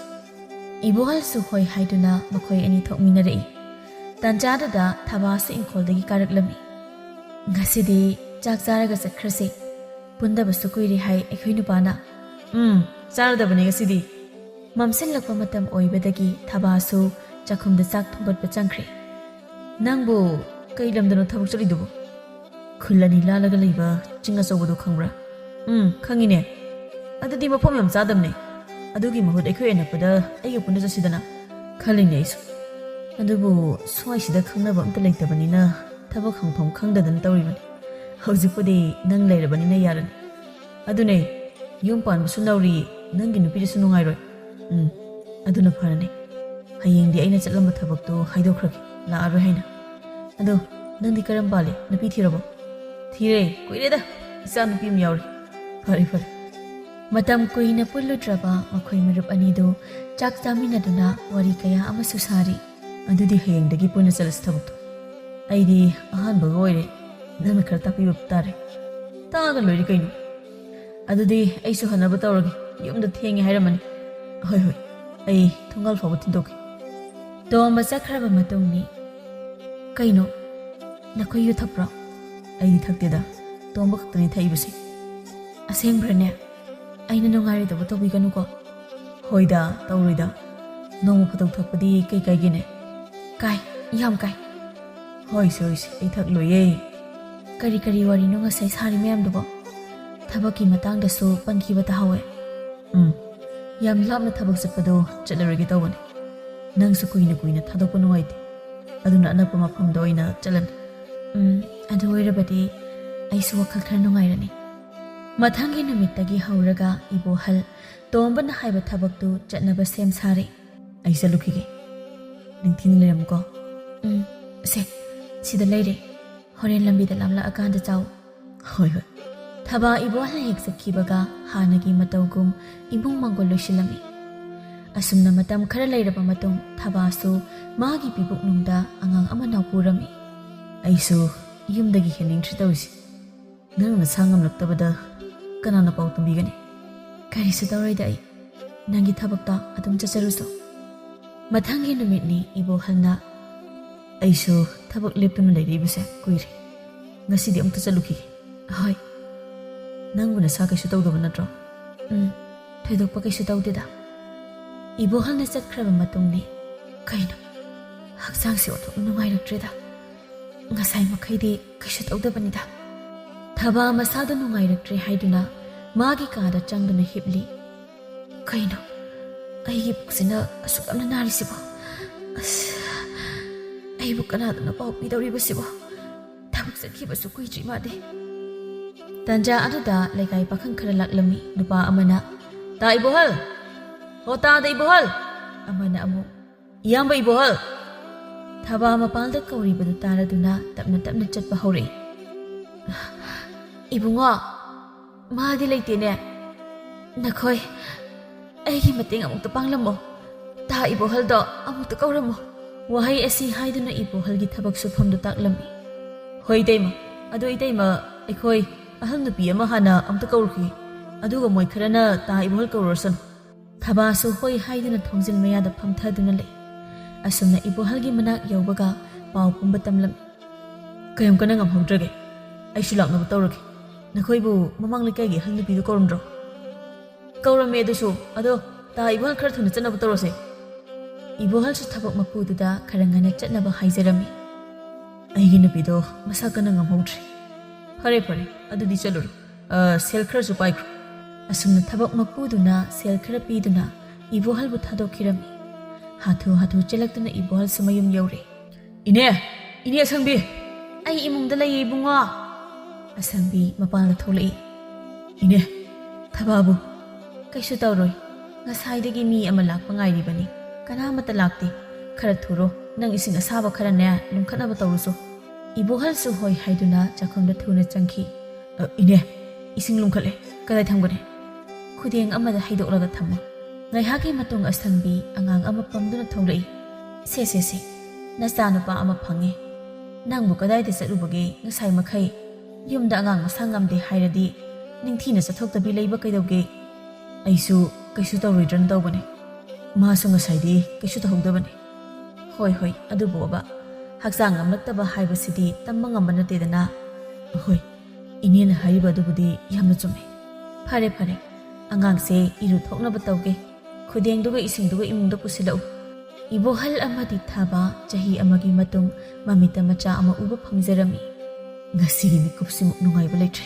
ꯏꯕꯣꯍꯜꯁꯨ ꯍꯣꯏ ꯍꯥꯏꯗꯨꯅ ꯃꯈꯣꯏ ꯑꯅꯤ ꯊꯣꯛꯃꯤꯟꯅꯔꯛꯏ꯫ ꯇꯥꯟꯖꯥꯗꯨꯗ ꯊꯕꯥꯁꯨ ꯏꯪꯈꯣꯜꯗꯒꯤ ꯀꯥꯔꯛꯂꯝꯃꯤ꯫ "ꯉꯁꯤꯗꯤ ꯆꯥꯛ ꯆꯥꯔꯒ ꯆꯠꯈ꯭ꯔꯁꯤ꯫ ꯄꯨꯟꯗꯕꯁꯨ ꯀꯨꯏꯔꯦ ꯍꯥꯏ ꯑꯩꯈꯣꯏ ꯅꯨꯄꯥꯅ꯫" "ꯎꯝ, ꯆꯥꯔꯗꯕꯅꯤ ꯉꯁꯤꯗꯤ꯫" ꯃꯝꯁꯤꯜꯂꯛꯄ ꯃꯇꯝ ꯑꯣꯏꯕꯗꯒꯤ ꯊꯕꯥꯁꯨ ꯆꯥꯛꯈꯨꯝꯗ ꯆꯥꯛ ꯊꯣꯡꯒꯠꯄ ꯆꯪꯈ꯭ꯔꯦ꯫ "ꯅꯪꯕꯨ ꯀꯩ ꯂꯝꯗꯅꯣ ꯊꯕꯛ ꯆꯠꯂꯤꯗꯨꯕꯨ?" "ꯈꯨꯜ ꯑꯅꯤ ꯂꯥꯜꯂꯒ ꯂꯩꯕ ꯆꯤꯡ ꯑꯆꯧꯕꯗꯨ ꯈꯪꯕ꯭ꯔꯥ?" "ꯎꯝ, ꯈꯪꯉꯤꯅꯦ꯫" "ꯑꯗꯨꯗꯤ ꯃꯐꯝ ꯌꯥꯝ ꯆꯥꯗꯕꯅꯦ꯫ ꯑꯗꯨꯒꯤ ꯃꯍꯨꯠ ꯑꯩꯈꯣꯏ ꯑꯅꯛꯄꯗ ꯑꯩꯒ ꯄꯨꯟꯅ ꯆꯠꯁꯤꯗꯅ꯫" "ꯈꯜꯂꯤꯅꯦ ꯑꯩꯁꯨ꯫ ꯑꯗꯨꯕꯨ ꯁ꯭ꯋꯥꯏꯁꯤꯗ ꯈꯪꯅꯕ ꯑꯝꯇ ꯂꯩꯇꯕꯅꯤꯅ ꯊꯕꯛ ꯍꯪꯐꯝ ꯈꯪꯗꯗꯅ ꯇꯧꯔꯤꯕꯅꯤ꯫ ꯍꯧꯖꯤꯛꯄꯨꯗꯤ ꯅꯪ ꯂꯩꯔꯕꯅꯤꯅ ꯌꯥꯔꯅꯤ꯫ ꯑꯗꯨꯅꯦ, ꯌꯨꯝ ꯄꯥꯟꯕꯁꯨ ꯅꯧꯔꯤ, ꯅꯪꯒꯤ ꯅꯨꯄꯤꯗꯨꯁꯨ ꯅꯨꯡꯉꯥꯏꯔꯣꯏ꯫" "ꯎꯝ, ꯑꯗꯨꯅ ꯐꯔꯅꯤ꯫ ꯍꯌꯦꯡꯗꯤ ꯑꯩꯅ ꯆꯠꯂꯝꯕ ꯊꯕꯛꯇꯣ ꯍꯥꯏꯗꯣꯛꯈ꯭ꯔꯒꯦ, ꯂꯥꯛꯑꯔꯣꯏ ꯍꯥꯏꯅ꯫ ꯑꯗꯣ ꯅꯪꯗꯤ ꯀꯔꯝ ꯄꯥꯜꯂꯤ? ꯅꯨꯄꯤ ꯊꯤꯔꯕꯣ?" "ꯊꯤꯔꯦ, ꯀꯨꯏꯔꯦꯗ, ꯏꯆꯥ ꯅꯨꯄꯤ ꯑꯃ ꯌꯥꯎꯔꯦ꯫" "ꯐꯔꯦ, ꯐꯔꯦ꯫" ꯃꯇꯝ ꯀꯨꯏꯅ ꯄꯨꯜꯂꯨꯗ꯭ꯔꯕ ꯃꯈꯣꯏ ꯃꯔꯨꯞ ꯑꯅꯤꯗꯨ ꯆꯥꯛ ꯆꯥꯃꯤꯟꯅꯗꯨꯅ ꯋꯥꯔꯤ ꯀꯌꯥ ꯑꯃꯁꯨ ꯁꯥꯔꯤ꯫ "ꯑꯗꯨꯗꯤ ꯍꯌꯦꯡꯗꯒꯤ ꯄꯨꯟꯅ ꯆꯠꯂꯁꯤ ꯊꯕꯛꯇꯣ꯫ ꯑꯩꯗꯤ ꯑꯍꯥꯟꯕꯒ ꯑꯣꯏꯔꯦ, ꯅꯪꯅ ꯈꯔ ꯇꯥꯛꯄꯤꯕ ꯇꯥꯔꯦ꯫" "ꯇꯥꯛꯑꯒ ꯂꯣꯏꯔꯦ ꯀꯩꯅꯣ꯫ ꯑꯗꯨꯗꯤ ꯑꯩꯁꯨ ꯍꯟꯅꯕ ꯇꯧꯔꯒꯦ, ꯌꯨꯝꯗ ꯊꯦꯡꯉꯦ ꯍꯥꯏꯔꯝꯃꯅꯤ꯫" "ꯍꯣꯏ ꯍꯣꯏ, ꯑꯩ ꯊꯣꯡꯒꯥꯜ ꯐꯥꯎꯕ ꯊꯤꯟꯗꯣꯛꯀꯦ꯫" ꯇꯣꯝꯕ ꯆꯠꯈ꯭ꯔꯕ ꯃꯇꯨꯡꯅꯤ꯫ "ꯀꯩꯅꯣ, ꯅꯈꯣꯏ ꯌꯨ ꯊꯛꯄ꯭ꯔꯣ?" "ꯑꯩꯗꯤ ꯊꯛꯇꯦꯗ, ꯇꯣꯝꯕ ꯈꯛꯇꯅꯤ ꯊꯛꯏꯕꯁꯦ꯫" "ꯑꯁꯦꯡꯕ꯭ꯔꯅꯦ? ꯑꯩꯅ ꯅꯨꯡꯉꯥꯏꯔꯣꯏꯗꯕ ꯇꯧꯕꯤꯒꯅꯨꯀꯣ꯫" "ꯍꯣꯏꯗ, ꯇꯧꯔꯣꯏꯗ꯫ ꯅꯣꯡꯃ ꯐꯥꯗꯣꯛ ꯊꯛꯄꯗꯤ ꯀꯩ ꯀꯥꯏꯒꯦꯅꯦ?" "ꯀꯥꯏ, ꯌꯥꯝ ꯀꯥꯏ꯫" "ꯍꯣꯏꯁꯦ, ꯍꯣꯏꯁꯦ, ꯑꯩ ꯊꯛꯂꯣꯏꯌꯦ꯫" "ꯀꯔꯤ ꯀꯔꯤ ꯋꯥꯔꯤꯅꯣ ꯉꯁꯥꯏ ꯁꯥꯔꯤ ꯃꯌꯥꯝꯗꯨꯕꯣ? ꯊꯕꯛꯀꯤ ꯃꯇꯥꯡꯗꯁꯨ ꯄꯟꯈꯤꯕ ꯇꯥꯍꯧꯋꯦ꯫" "ꯎꯝ, ꯌꯥꯝ ꯂꯥꯞꯅ ꯊꯕꯛ ꯆꯠꯄꯗꯣ ꯆꯠꯂꯔꯣꯏꯒꯦ ꯇꯧꯕꯅꯦ꯫ ꯅꯪꯁꯨ ꯀꯨꯏꯅ ꯀꯨꯏꯅ ꯊꯥꯗꯣꯛꯄ ꯅꯨꯡꯉꯥꯏꯇꯦ꯫ ꯑꯗꯨꯅ ꯑꯅꯛꯄ ꯃꯐꯝꯗ ꯑꯣꯏꯅ ꯆꯠꯂꯅꯤ꯫" "ꯎꯝ, ꯑꯗꯨ ꯑꯣꯏꯔꯕꯗꯤ ꯑꯩꯁꯨ ꯋꯥꯈꯜ ꯈꯔ ꯅꯨꯡꯉꯥꯏꯔꯅꯤ꯫" ꯃꯊꯪꯒꯤ ꯅꯨꯃꯤꯠꯇꯒꯤ ꯍꯧꯔꯒ ꯏꯕꯣꯍꯜ ꯇꯣꯝꯕꯅ ꯍꯥꯏꯕ ꯊꯕꯛꯇꯨ ꯆꯠꯅꯕ ꯁꯦꯝ ꯁꯥꯔꯦ꯫ "ꯑꯩ ꯆꯠꯂꯨꯈꯤꯒꯦ꯫ ꯅꯤꯡꯊꯤꯅ ꯂꯩꯔꯝꯃꯨꯀꯣ꯫" "ꯎꯝ, ꯁꯦ, ꯁꯤꯗ ꯂꯩꯔꯦ꯫ ꯍꯣꯔꯦꯟ ꯂꯝꯕꯤꯗ ꯂꯥꯝꯂꯛꯑꯀꯥꯟꯗ ꯆꯥꯎ꯫" "ꯍꯣꯏ, ꯍꯣꯏ꯫" ꯊꯕꯥ ꯏꯕꯣꯍꯜꯅ ꯍꯦꯛ ꯆꯠꯈꯤꯕꯒ ꯍꯥꯟꯅꯒꯤ ꯃꯇꯧꯒꯨꯝ ꯏꯃꯨꯡ ꯃꯪꯒꯣꯜ ꯂꯣꯏꯁꯤꯜꯂꯝꯃꯤ꯫ ꯑꯁꯨꯝꯅ ꯃꯇꯝ ꯈꯔ ꯂꯩꯔꯕ ꯃꯇꯨꯡ ꯊꯕꯥꯁꯨ ꯃꯥꯒꯤ ꯄꯤꯕꯨꯛꯅꯨꯡꯗ ꯑꯉꯥꯡ ꯑꯃ ꯅꯥꯎꯄꯨꯔꯝꯃꯤ꯫ "ꯑꯩꯁꯨ ꯌꯨꯝꯗꯒꯤ ꯍꯦꯟꯅꯤꯡꯗ꯭ꯔꯤ ꯇꯧꯔꯤꯁꯦ꯫ ꯅꯪ ꯅꯁꯥ ꯉꯝꯂꯛꯇꯕꯗ ꯀꯅꯥꯅ ꯄꯥꯎ ꯇꯝꯕꯤꯒꯅꯤ?" "ꯀꯔꯤꯁꯨ ꯇꯧꯔꯣꯏꯗ ꯑꯩ꯫ ꯅꯪꯒꯤ ꯊꯕꯛꯇ ꯑꯗꯨꯝ ꯆꯠꯆꯔꯨꯁꯣ꯫" ꯃꯊꯪꯒꯤ ꯅꯨꯃꯤꯠꯅꯤ ꯏꯕꯣꯍꯜꯅ꯫ "ꯑꯩꯁꯨ ꯊꯕꯛ ꯂꯦꯞꯇꯨꯅ ꯂꯩꯔꯛꯏꯕꯁꯦ ꯀꯨꯏꯔꯦ꯫ ꯉꯁꯤꯗꯤ ꯑꯃꯨꯛꯇ ꯆꯠꯂꯨꯈꯤꯒꯦ꯫" "ꯍꯣꯏ꯫" "ꯅꯪꯕꯨ ꯅꯁꯥ ꯀꯩꯁꯨ ꯇꯧꯗꯕ ꯅꯠꯇ꯭ꯔꯣ?" "ꯎꯝ, ꯊꯣꯏꯗꯣꯛꯄ ꯀꯩꯁꯨ ꯇꯧꯗꯦꯗ꯫" ꯏꯕꯣꯍꯜꯅ ꯆꯠꯈ꯭ꯔꯕ ꯃꯇꯨꯡꯅꯤ꯫ ꯀꯩꯅꯣ, ꯍꯛꯆꯥꯡꯁꯦ ꯑꯣꯟꯊꯣꯛꯅ ꯅꯨꯡꯉꯥꯏꯔꯛꯇ꯭ꯔꯦꯗ꯫ ꯉꯁꯥꯏ ꯃꯈꯩꯗꯤ ꯀꯩꯁꯨ ꯇꯧꯗꯕꯅꯤꯗ꯫ ꯊꯕꯥ ꯃꯁꯥꯗ ꯅꯨꯡꯉꯥꯏꯔꯛꯇ꯭ꯔꯦ ꯍꯥꯏꯗꯨꯅ ꯃꯥꯒꯤ ꯀꯥꯗ ꯆꯪꯗꯨꯅ ꯍꯤꯞꯂꯤ꯫ "ꯀꯩꯅꯣ, ꯑꯩꯒꯤ ꯄꯨꯛꯁꯤꯅ ꯑꯁꯨꯛ ꯌꯥꯝꯅ ꯅꯥꯔꯤꯁꯤꯕꯣ? ꯑꯁ, ꯑꯩꯕꯨ ꯀꯅꯥꯗꯅ ꯄꯥꯎ ꯄꯤꯗꯧꯔꯤꯕꯁꯤꯕꯣ? ꯊꯕꯛ ꯆꯠꯈꯤꯕꯁꯨ ꯀꯨꯏꯗ꯭ꯔꯤ ꯃꯥꯗꯤ꯫" ꯇꯟꯖꯥ ꯑꯗꯨꯗ ꯂꯩꯀꯥꯏ ꯄꯥꯈꯪ ꯈꯔ ꯂꯥꯛꯂꯝꯃꯤ꯫ ꯅꯨꯄꯥ ꯑꯃꯅ, "ꯇꯥ ꯏꯕꯣꯍꯜ! ꯍꯣ ꯇꯥꯗ ꯏꯕꯣꯍꯜ!" ꯑꯃꯅ ꯑꯃꯨꯛ, "ꯏꯌꯥꯝꯕ ꯏꯕꯣꯍꯜ!" ꯊꯕꯥ ꯃꯄꯥꯜꯗ ꯀꯧꯔꯤꯕꯗꯨ ꯇꯥꯔꯗꯨꯅ ꯇꯞꯅ ꯇꯞꯅ ꯆꯠꯄ ꯍꯧꯔꯛꯏ꯫ "ꯏꯕꯨꯡꯉꯣ, ꯃꯥꯗꯤ ꯂꯩꯇꯦꯅꯦ꯫ ꯅꯈꯣꯏ ꯑꯩꯒꯤ ꯃꯇꯦꯡ ꯑꯃꯨꯛꯇ ꯄꯥꯡꯂꯝꯃꯣ꯫ ꯇꯥ ꯏꯕꯣꯍꯜꯗꯣ ꯑꯃꯨꯛꯇ ꯀꯧꯔꯝꯃꯣ꯫ ꯋꯥꯍꯩ ꯑꯁꯤ ꯍꯥꯏꯗꯨꯅ ꯏꯕꯣꯍꯜꯒꯤ ꯊꯕꯛ ꯁꯨꯐꯝꯗꯨ ꯇꯥꯛꯂꯝꯃꯤ꯫ ꯍꯣꯏ ꯏꯇꯩꯃ, ꯑꯗꯣ ꯏꯇꯩꯃ, ꯑꯩꯈꯣꯏ ꯑꯍꯜ ꯅꯨꯄꯤ ꯑꯃ ꯍꯥꯟꯅ ꯑꯃꯨꯛꯇ ꯀꯧꯔꯨꯈꯤ, ꯑꯗꯨꯒ ꯃꯣꯏ ꯈꯔꯅ ꯇꯥ ꯏꯕꯣꯍꯜ ꯀꯧꯔꯨꯔꯁꯅꯨ꯫ ꯊꯕꯥꯁꯨ ꯍꯣꯏ ꯍꯥꯏꯗꯨꯅ ꯊꯣꯡꯖꯤꯜ ꯃꯌꯥꯗ ꯐꯝꯊꯗꯨꯅ ꯂꯩ꯫ ꯑꯁꯨꯝꯅ ꯏꯕꯣꯍꯜꯒꯤ ꯃꯅꯥꯛ ꯌꯧꯕꯒ ꯄꯥꯎ ꯄꯨꯝꯕ ꯇꯝꯂꯝꯃꯤ꯫ ꯀꯌꯥꯝ ꯀꯟꯅ ꯉꯝꯍꯧꯗ꯭ꯔꯒꯦ? ꯑꯩꯁꯨ ꯂꯥꯛꯅꯕ ꯇꯧꯔꯒꯦ꯫ ꯅꯈꯣꯏꯕꯨ ꯃꯃꯥꯡ ꯂꯩꯀꯥꯏꯒꯤ ꯑꯍꯜ ꯅꯨꯄꯤꯗꯨ ꯀꯧꯔꯝꯗ꯭ꯔꯣ? ꯀꯧꯔꯝꯃꯦ ꯑꯗꯨꯁꯨ꯫ ꯑꯗꯣ ꯇꯥ ꯏꯕꯣꯍꯜ ꯈꯔ ꯊꯨꯅ ꯆꯠꯅꯕ ꯇꯧꯔꯁꯦ꯫ ꯏꯕꯣꯍꯜꯁꯨ ꯊꯕꯛ ꯃꯄꯨꯗꯨꯗ ꯈꯔ ꯉꯟꯅ ꯆꯠꯅꯕ ꯍꯥꯏꯖꯔꯝꯃꯤ꯫ ꯑꯩꯒꯤ ꯅꯨꯄꯤꯗꯣ ꯃꯁꯥ ꯀꯟꯅ ꯉꯝꯍꯧꯗ꯭ꯔꯦ꯫ ꯐꯔꯦ ꯐꯔꯦ, ꯑꯗꯨꯗꯤ ꯆꯠꯂꯨꯔꯣ꯫ ꯑ, ꯁꯦꯜ ꯈꯔꯁꯨ ꯄꯥꯏꯈ꯭ꯔꯣ꯫ ꯑꯁꯨꯝꯅ ꯊꯕꯛ ꯃꯄꯨꯗꯨꯅ ꯁꯦꯜ ꯈꯔ ꯄꯤꯗꯨꯅ ꯏꯕꯣꯍꯜꯕꯨ ꯊꯥꯗꯣꯛꯈꯤꯔꯝꯃꯤ꯫ ꯍꯥꯊꯨ ꯍꯥꯊꯨ ꯆꯦꯜꯂꯛꯇꯨꯅ ꯏꯕꯣꯍꯜꯁꯨ ꯃꯌꯨꯝ ꯌꯧꯔꯦ꯫ ꯏꯅꯦ, ꯏꯅꯦ ꯑꯁꯪꯕꯤ! ꯑꯩ ꯏꯃꯨꯡꯗ ꯂꯩꯌꯦ ꯏꯕꯨꯡꯉꯣ꯫ ꯑꯁꯪꯕꯤ ꯃꯄꯥꯟꯗ ꯊꯣꯛꯂꯛꯏ꯫ ꯏꯅꯦ, ꯊꯕꯥꯕꯨ? ꯀꯩꯁꯨ ꯇꯧꯔꯣꯏ꯫ ꯉꯁꯥꯏꯗꯒꯤ ꯃꯤ ꯑꯃ ꯂꯥꯛꯄ ꯉꯥꯏꯔꯤꯕꯅꯤ꯫ ꯀꯅꯥꯃꯠꯇ ꯂꯥꯛꯇꯦ꯫ ꯈꯔ ꯊꯨꯔꯣ꯫ ꯅꯪ ꯏꯁꯤꯡ ꯑꯁꯥꯕ ꯈꯔꯅꯦ ꯂꯨꯝꯈꯠꯅꯕ ꯇꯧꯔꯨꯆꯣ꯫ ꯏꯕꯣꯍꯜꯁꯨ ꯍꯣꯏ ꯍꯥꯏꯗꯨꯅ ꯆꯥꯛꯈꯨꯝꯗ ꯊꯨꯅ ꯆꯪꯈꯤ꯫ "ꯑ, ꯏꯅꯦ, ꯏꯁꯤꯡ ꯂꯨꯝꯈꯠꯂꯦ꯫ ꯀꯗꯥꯏ ꯊꯝꯒꯅꯤ?" "ꯈꯨꯗꯦꯡ ꯑꯃꯗ ꯍꯩꯗꯣꯛꯂꯒ ꯊꯝꯃꯨ꯫" ꯉꯥꯏꯍꯥꯛꯀꯤ ꯃꯇꯨꯡ ꯑꯁꯪꯕꯤ ꯑꯉꯥꯡ ꯑꯃ ꯄꯝꯗꯨꯅ ꯊꯣꯛꯂꯛꯏ꯫ "ꯁꯦ, ꯁꯦ, ꯁꯦ, ꯅꯆꯥꯅꯨꯄꯥ ꯑꯃ ꯐꯪꯉꯦ꯫ ꯅꯪꯕꯨ ꯀꯗꯥꯏꯗ ꯆꯠꯂꯨꯕꯒꯦ ꯉꯁꯥꯏ ꯃꯈꯩ? ꯌꯨꯝꯗ ꯑꯉꯥꯡ ꯃꯁꯥ ꯉꯝꯗꯦ ꯍꯥꯏꯔꯗꯤ ꯅꯤꯡꯊꯤꯅ ꯆꯠꯊꯣꯛꯇꯕꯤ ꯂꯩꯕ ꯀꯩꯗꯧꯒꯦ?" "ꯑꯩꯁꯨ ꯀꯩꯁꯨ ꯇꯧꯔꯣꯏꯗ꯭ꯔꯅ ꯇꯧꯕꯅꯦ꯫ ꯃꯥꯁꯨ ꯉꯁꯥꯏꯗꯤ ꯀꯩꯁꯨ ꯇꯧꯍꯧꯗꯕꯅꯦ꯫" "ꯍꯣꯏ, ꯍꯣꯏ, ꯑꯗꯨꯕꯨꯕ, ꯍꯛꯆꯥꯡ ꯉꯝꯂꯛꯇꯕ ꯍꯥꯏꯕꯁꯤꯗꯤ ꯇꯝꯕ ꯉꯝꯕ ꯅꯠꯇꯦꯗꯅ꯫" "ꯍꯣꯏ, ꯏꯅꯦꯅ ꯍꯥꯏꯔꯤꯕ ꯑꯗꯨꯕꯨꯗꯤ ꯌꯥꯝꯅ ꯆꯨꯝꯃꯦ꯫ ꯐꯔꯦ, ꯐꯔꯦ, ꯑꯉꯥꯡꯁꯦ ꯏꯔꯨ ꯊꯣꯛꯅꯕ ꯇꯧꯒꯦ꯫ ꯈꯨꯗꯦꯡꯗꯨꯒ ꯏꯁꯤꯡꯗꯨꯒ ꯏꯃꯨꯡꯗ ꯄꯨꯁꯤꯜꯂꯛꯎ꯫" ꯏꯕꯣꯍꯜ ꯑꯃꯗꯤ ꯊꯥꯕ ꯆꯍꯤ ꯑꯃꯒꯤ ꯃꯇꯨꯡ ꯃꯃꯤꯠꯇ ꯃꯆꯥ ꯑꯃ ꯎꯕ ꯐꯪꯖꯔꯝꯃꯤ꯫ ꯉꯁꯤꯒꯤ ꯃꯤꯀꯨꯞꯁꯤꯃꯨꯛ ꯅꯨꯡꯉꯥꯏꯕ ꯂꯩꯇ꯭ꯔꯦ꯫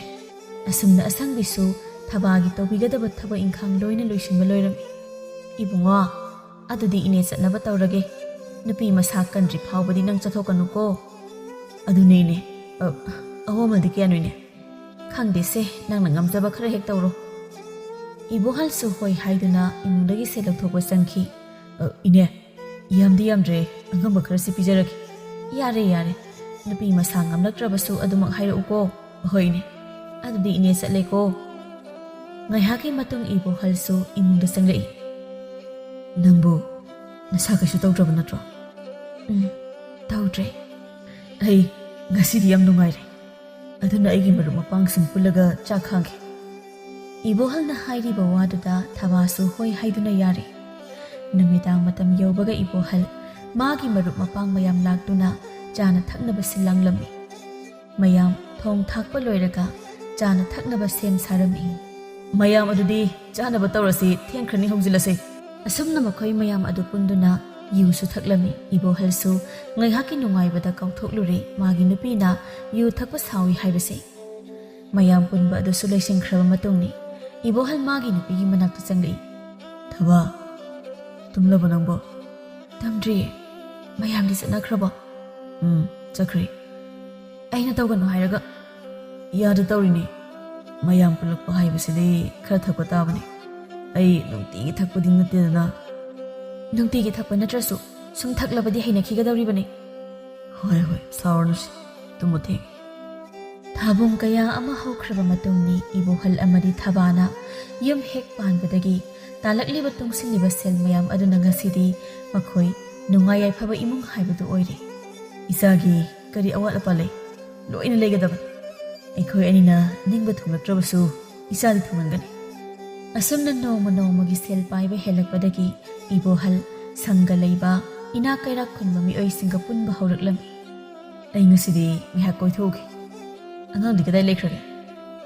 ꯑꯁꯨꯝꯅ ꯑꯁꯪꯕꯤꯁꯨ ꯊꯕꯥꯒꯤ ꯇꯧꯕꯤꯒꯗꯕ ꯊꯕꯛ ꯏꯪꯈꯥꯡ ꯂꯣꯏꯅ ꯂꯣꯏꯁꯤꯟꯕ ꯂꯣꯏꯔꯝꯃꯤ꯫ "ꯏꯕꯨꯡꯉꯣ, ꯑꯗꯨꯗꯤ ꯏꯅꯦ ꯆꯠꯅꯕ ꯇꯧꯔꯒꯦ꯫ ꯅꯨꯄꯤ ꯃꯁꯥ ꯀꯟꯗ꯭ꯔꯤ ꯐꯥꯎꯕꯗꯤ ꯅꯪ ꯆꯠꯊꯣꯛꯀꯅꯨꯀꯣ꯫" "ꯑꯗꯨꯅꯦ ꯏꯅꯦ꯫ ꯑ, ꯑꯍꯣ, ꯃꯃꯜꯗꯤ ꯀꯌꯥꯅꯣ ꯏꯅꯦ?" "ꯈꯪꯗꯦꯁꯦ, ꯅꯪꯅ ꯉꯝꯖꯕ ꯈꯔ ꯍꯦꯛ ꯇꯧꯔꯣ꯫" ꯏꯕꯣꯍꯜꯁꯨ ꯍꯣꯏ ꯍꯥꯏꯗꯨꯅ ꯏꯃꯨꯡꯗꯒꯤ ꯁꯦꯜ ꯂꯧꯊꯣꯛꯄ ꯆꯪꯈꯤ꯫ "ꯑ, ꯏꯅꯦ, ꯌꯥꯝꯗꯤ ꯌꯥꯝꯗ꯭ꯔꯦ, ꯑꯉꯝꯕ ꯈꯔꯁꯤ ꯄꯤꯖꯔꯒꯦ꯫" "ꯌꯥꯔꯦ, ꯌꯥꯔꯦ, ꯅꯨꯄꯤ ꯃꯁꯥ ꯉꯝꯂꯛꯇ꯭ꯔꯕꯁꯨ ꯑꯗꯨꯃꯛ ꯍꯥꯏꯔꯛꯎꯀꯣ꯫" "ꯍꯣꯏ ꯏꯅꯦ, ꯑꯗꯨꯗꯤ ꯏꯅꯦ ꯆꯠꯂꯦꯀꯣ꯫" ꯉꯥꯏꯍꯥꯛꯀꯤ ꯃꯇꯨꯡ ꯏꯕꯣꯍꯜꯁꯨ ꯏꯃꯨꯡꯗ ꯆꯪꯂꯛꯏ꯫ "ꯅꯪꯕꯨ ꯅꯁꯥ ꯀꯩꯁꯨ ꯇꯧꯗ꯭ꯔꯕ ꯅꯠꯇ꯭ꯔꯣ?" "ꯎꯝ, ꯇꯧꯗ꯭ꯔꯦ꯫ ꯑꯩ ꯉꯁꯤꯗꯤ ꯌꯥꯝ ꯅꯨꯡꯉꯥꯏꯔꯦ꯫ ꯑꯗꯨꯅ ꯑꯩꯒꯤ ꯃꯔꯨꯞ ꯃꯄꯥꯡꯁꯤꯡ ꯄꯨꯜꯂꯒ ꯆꯥꯛ ꯈꯥꯡꯒꯦ꯫" ꯏꯕꯣꯍꯜꯅ ꯍꯥꯏꯔꯤꯕ ꯋꯥꯗꯨꯗ ꯊꯕꯥꯁꯨ ꯍꯣꯏ ꯍꯥꯏꯗꯨꯅ ꯌꯥꯔꯦ꯫ ꯅꯨꯃꯤꯗꯥꯡ ꯃꯇꯝ ꯌꯧꯕꯒ ꯏꯕꯣꯍꯜ ꯃꯥꯒꯤ ꯃꯔꯨꯞ ꯃꯄꯥꯡ ꯃꯌꯥꯝ ꯂꯥꯛꯇꯨꯅ ꯆꯥꯅ ꯊꯛꯅꯕ ꯁꯤꯜ ꯂꯥꯡꯂꯝꯃꯤ꯫ ꯃꯌꯥꯝ ꯊꯣꯡ ꯊꯥꯛꯄ ꯂꯣꯏꯔꯒ ꯆꯥꯅ ꯊꯛꯅꯕ ꯁꯦꯝ ꯁꯥꯔꯝꯃꯤ꯫ "ꯃꯌꯥꯝ ꯑꯗꯨꯗꯤ ꯆꯥꯅꯕ ꯇꯧꯔꯁꯤ, ꯊꯦꯡꯈ꯭ꯔꯅꯤ, ꯍꯧꯖꯤꯜꯂꯁꯤ꯫" ꯑꯁꯨꯝꯅ ꯃꯈꯣꯏ ꯃꯌꯥꯝ ꯑꯗꯨ ꯄꯨꯟꯗꯨꯅ ꯌꯨꯁꯨ ꯊꯛꯂꯝꯃꯤ꯫ ꯏꯕꯣꯍꯜꯁꯨ ꯉꯥꯏꯍꯥꯛꯀꯤ ꯅꯨꯡꯉꯥꯏꯕꯗ ꯀꯥꯎꯊꯣꯛꯂꯨꯔꯦ ꯃꯥꯒꯤ ꯅꯨꯄꯤꯅ ꯌꯨ ꯊꯛꯄ ꯁꯥꯎꯏ ꯍꯥꯏꯕꯁꯦ꯫ ꯃꯌꯥꯝ ꯄꯨꯟꯕ ꯑꯗꯨꯁꯨ ꯂꯣꯏꯁꯤꯟꯈ꯭ꯔꯕ ꯃꯇꯨꯡꯅꯤ ꯏꯕꯣꯍꯜ ꯃꯥꯒꯤ ꯅꯨꯄꯤꯒꯤ ꯃꯅꯥꯛꯇ ꯆꯪꯂꯛꯏ꯫ "ꯊꯕꯥ, ꯇꯨꯝꯂꯕ ꯅꯪꯕꯣ?" "ꯇꯨꯝꯗ꯭ꯔꯤꯌꯦ꯫ ꯃꯌꯥꯝꯗꯤ ꯆꯠꯅꯈ꯭ꯔꯕꯣ?" "ꯎꯝ, ꯆꯠꯈ꯭ꯔꯦ꯫" "ꯑꯩꯅ ꯇꯧꯒꯅꯨ ꯍꯥꯏꯔꯒ?" "ꯌꯥꯗ ꯇꯧꯔꯤꯅꯦ꯫ ꯃꯌꯥꯝ ꯄꯨꯜꯂꯛꯄ ꯍꯥꯏꯕꯁꯤꯗꯤ ꯈꯔ ꯊꯛꯄ ꯇꯥꯕꯅꯤ꯫ ꯑꯩ ꯅꯨꯡꯇꯤꯒꯤ ꯊꯛꯄꯗꯤ ꯅꯠꯇꯦꯗꯅ꯫" "ꯅꯨꯡꯇꯤꯒꯤ ꯊꯛꯄ ꯅꯠꯇ꯭ꯔꯁꯨ ꯁꯨꯝ ꯊꯛꯂꯕꯗꯤ ꯍꯩꯅꯈꯤꯒꯗꯧꯔꯤꯕꯅꯤ꯫" "ꯍꯣꯏ, ꯍꯣꯏ, ꯁꯥꯎꯔꯅꯨꯁꯤ꯫ ꯇꯨꯝꯃꯨ ꯊꯦꯡꯉꯦ꯫" ꯊꯥꯕꯨꯡ ꯀꯌꯥ ꯑꯃ ꯍꯧꯈ꯭ꯔꯕ ꯃꯇꯨꯡꯅꯤ ꯏꯕꯣꯍꯜ ꯑꯃꯗꯤ ꯊꯕꯥꯅ ꯌꯨꯝ ꯍꯦꯛ ꯄꯥꯟꯕꯗꯒꯤ ꯇꯥꯂꯛꯂꯤꯕ ꯇꯨꯡꯁꯤꯜꯂꯤꯕ ꯁꯦꯜ ꯃꯌꯥꯝ ꯑꯗꯨꯅ ꯉꯁꯤꯗꯤ ꯃꯈꯣꯏ ꯅꯨꯡꯉꯥꯏ ꯌꯥꯏꯐꯕ ꯏꯃꯨꯡ ꯍꯥꯏꯕꯗꯨ ꯑꯣꯏꯔꯦ꯫ "ꯏꯆꯥꯒꯤ ꯀꯔꯤ ꯑꯋꯥꯠ ꯑꯄꯥ ꯂꯩ? ꯂꯣꯏꯅ ꯂꯩꯒꯗꯕꯅꯤ꯫ ꯑꯩꯈꯣꯏ ꯑꯅꯤꯅ ꯅꯤꯡꯕ ꯊꯨꯡꯂꯛꯇ꯭ꯔꯕꯁꯨ ꯏꯆꯥꯗꯤ ꯊꯨꯡꯍꯟꯒꯅꯤ꯫" ꯑꯁꯨꯝꯅ ꯅꯣꯡꯃ ꯅꯣꯡꯃꯒꯤ ꯁꯦꯜ ꯄꯥꯏꯕ ꯍꯦꯜꯂꯛꯄꯗꯒꯤ ꯏꯕꯣꯍꯜ ꯁꯪꯒ ꯂꯩꯕ ꯏꯅꯥꯛ ꯀꯩꯔꯥꯛ ꯈꯨꯟꯕ ꯃꯤꯑꯣꯏꯁꯤꯡꯒ ꯄꯨꯟꯕ ꯍꯧꯔꯛꯂꯝꯃꯤ꯫ "ꯑꯩ ꯉꯁꯤꯗꯤ ꯉꯥꯏꯍꯥꯛ ꯀꯣꯏꯊꯣꯛꯎꯒꯦ꯫" "ꯑꯉꯥꯡꯗꯤ ꯀꯗꯥꯏ ꯂꯩꯈ꯭ꯔꯒꯦ?"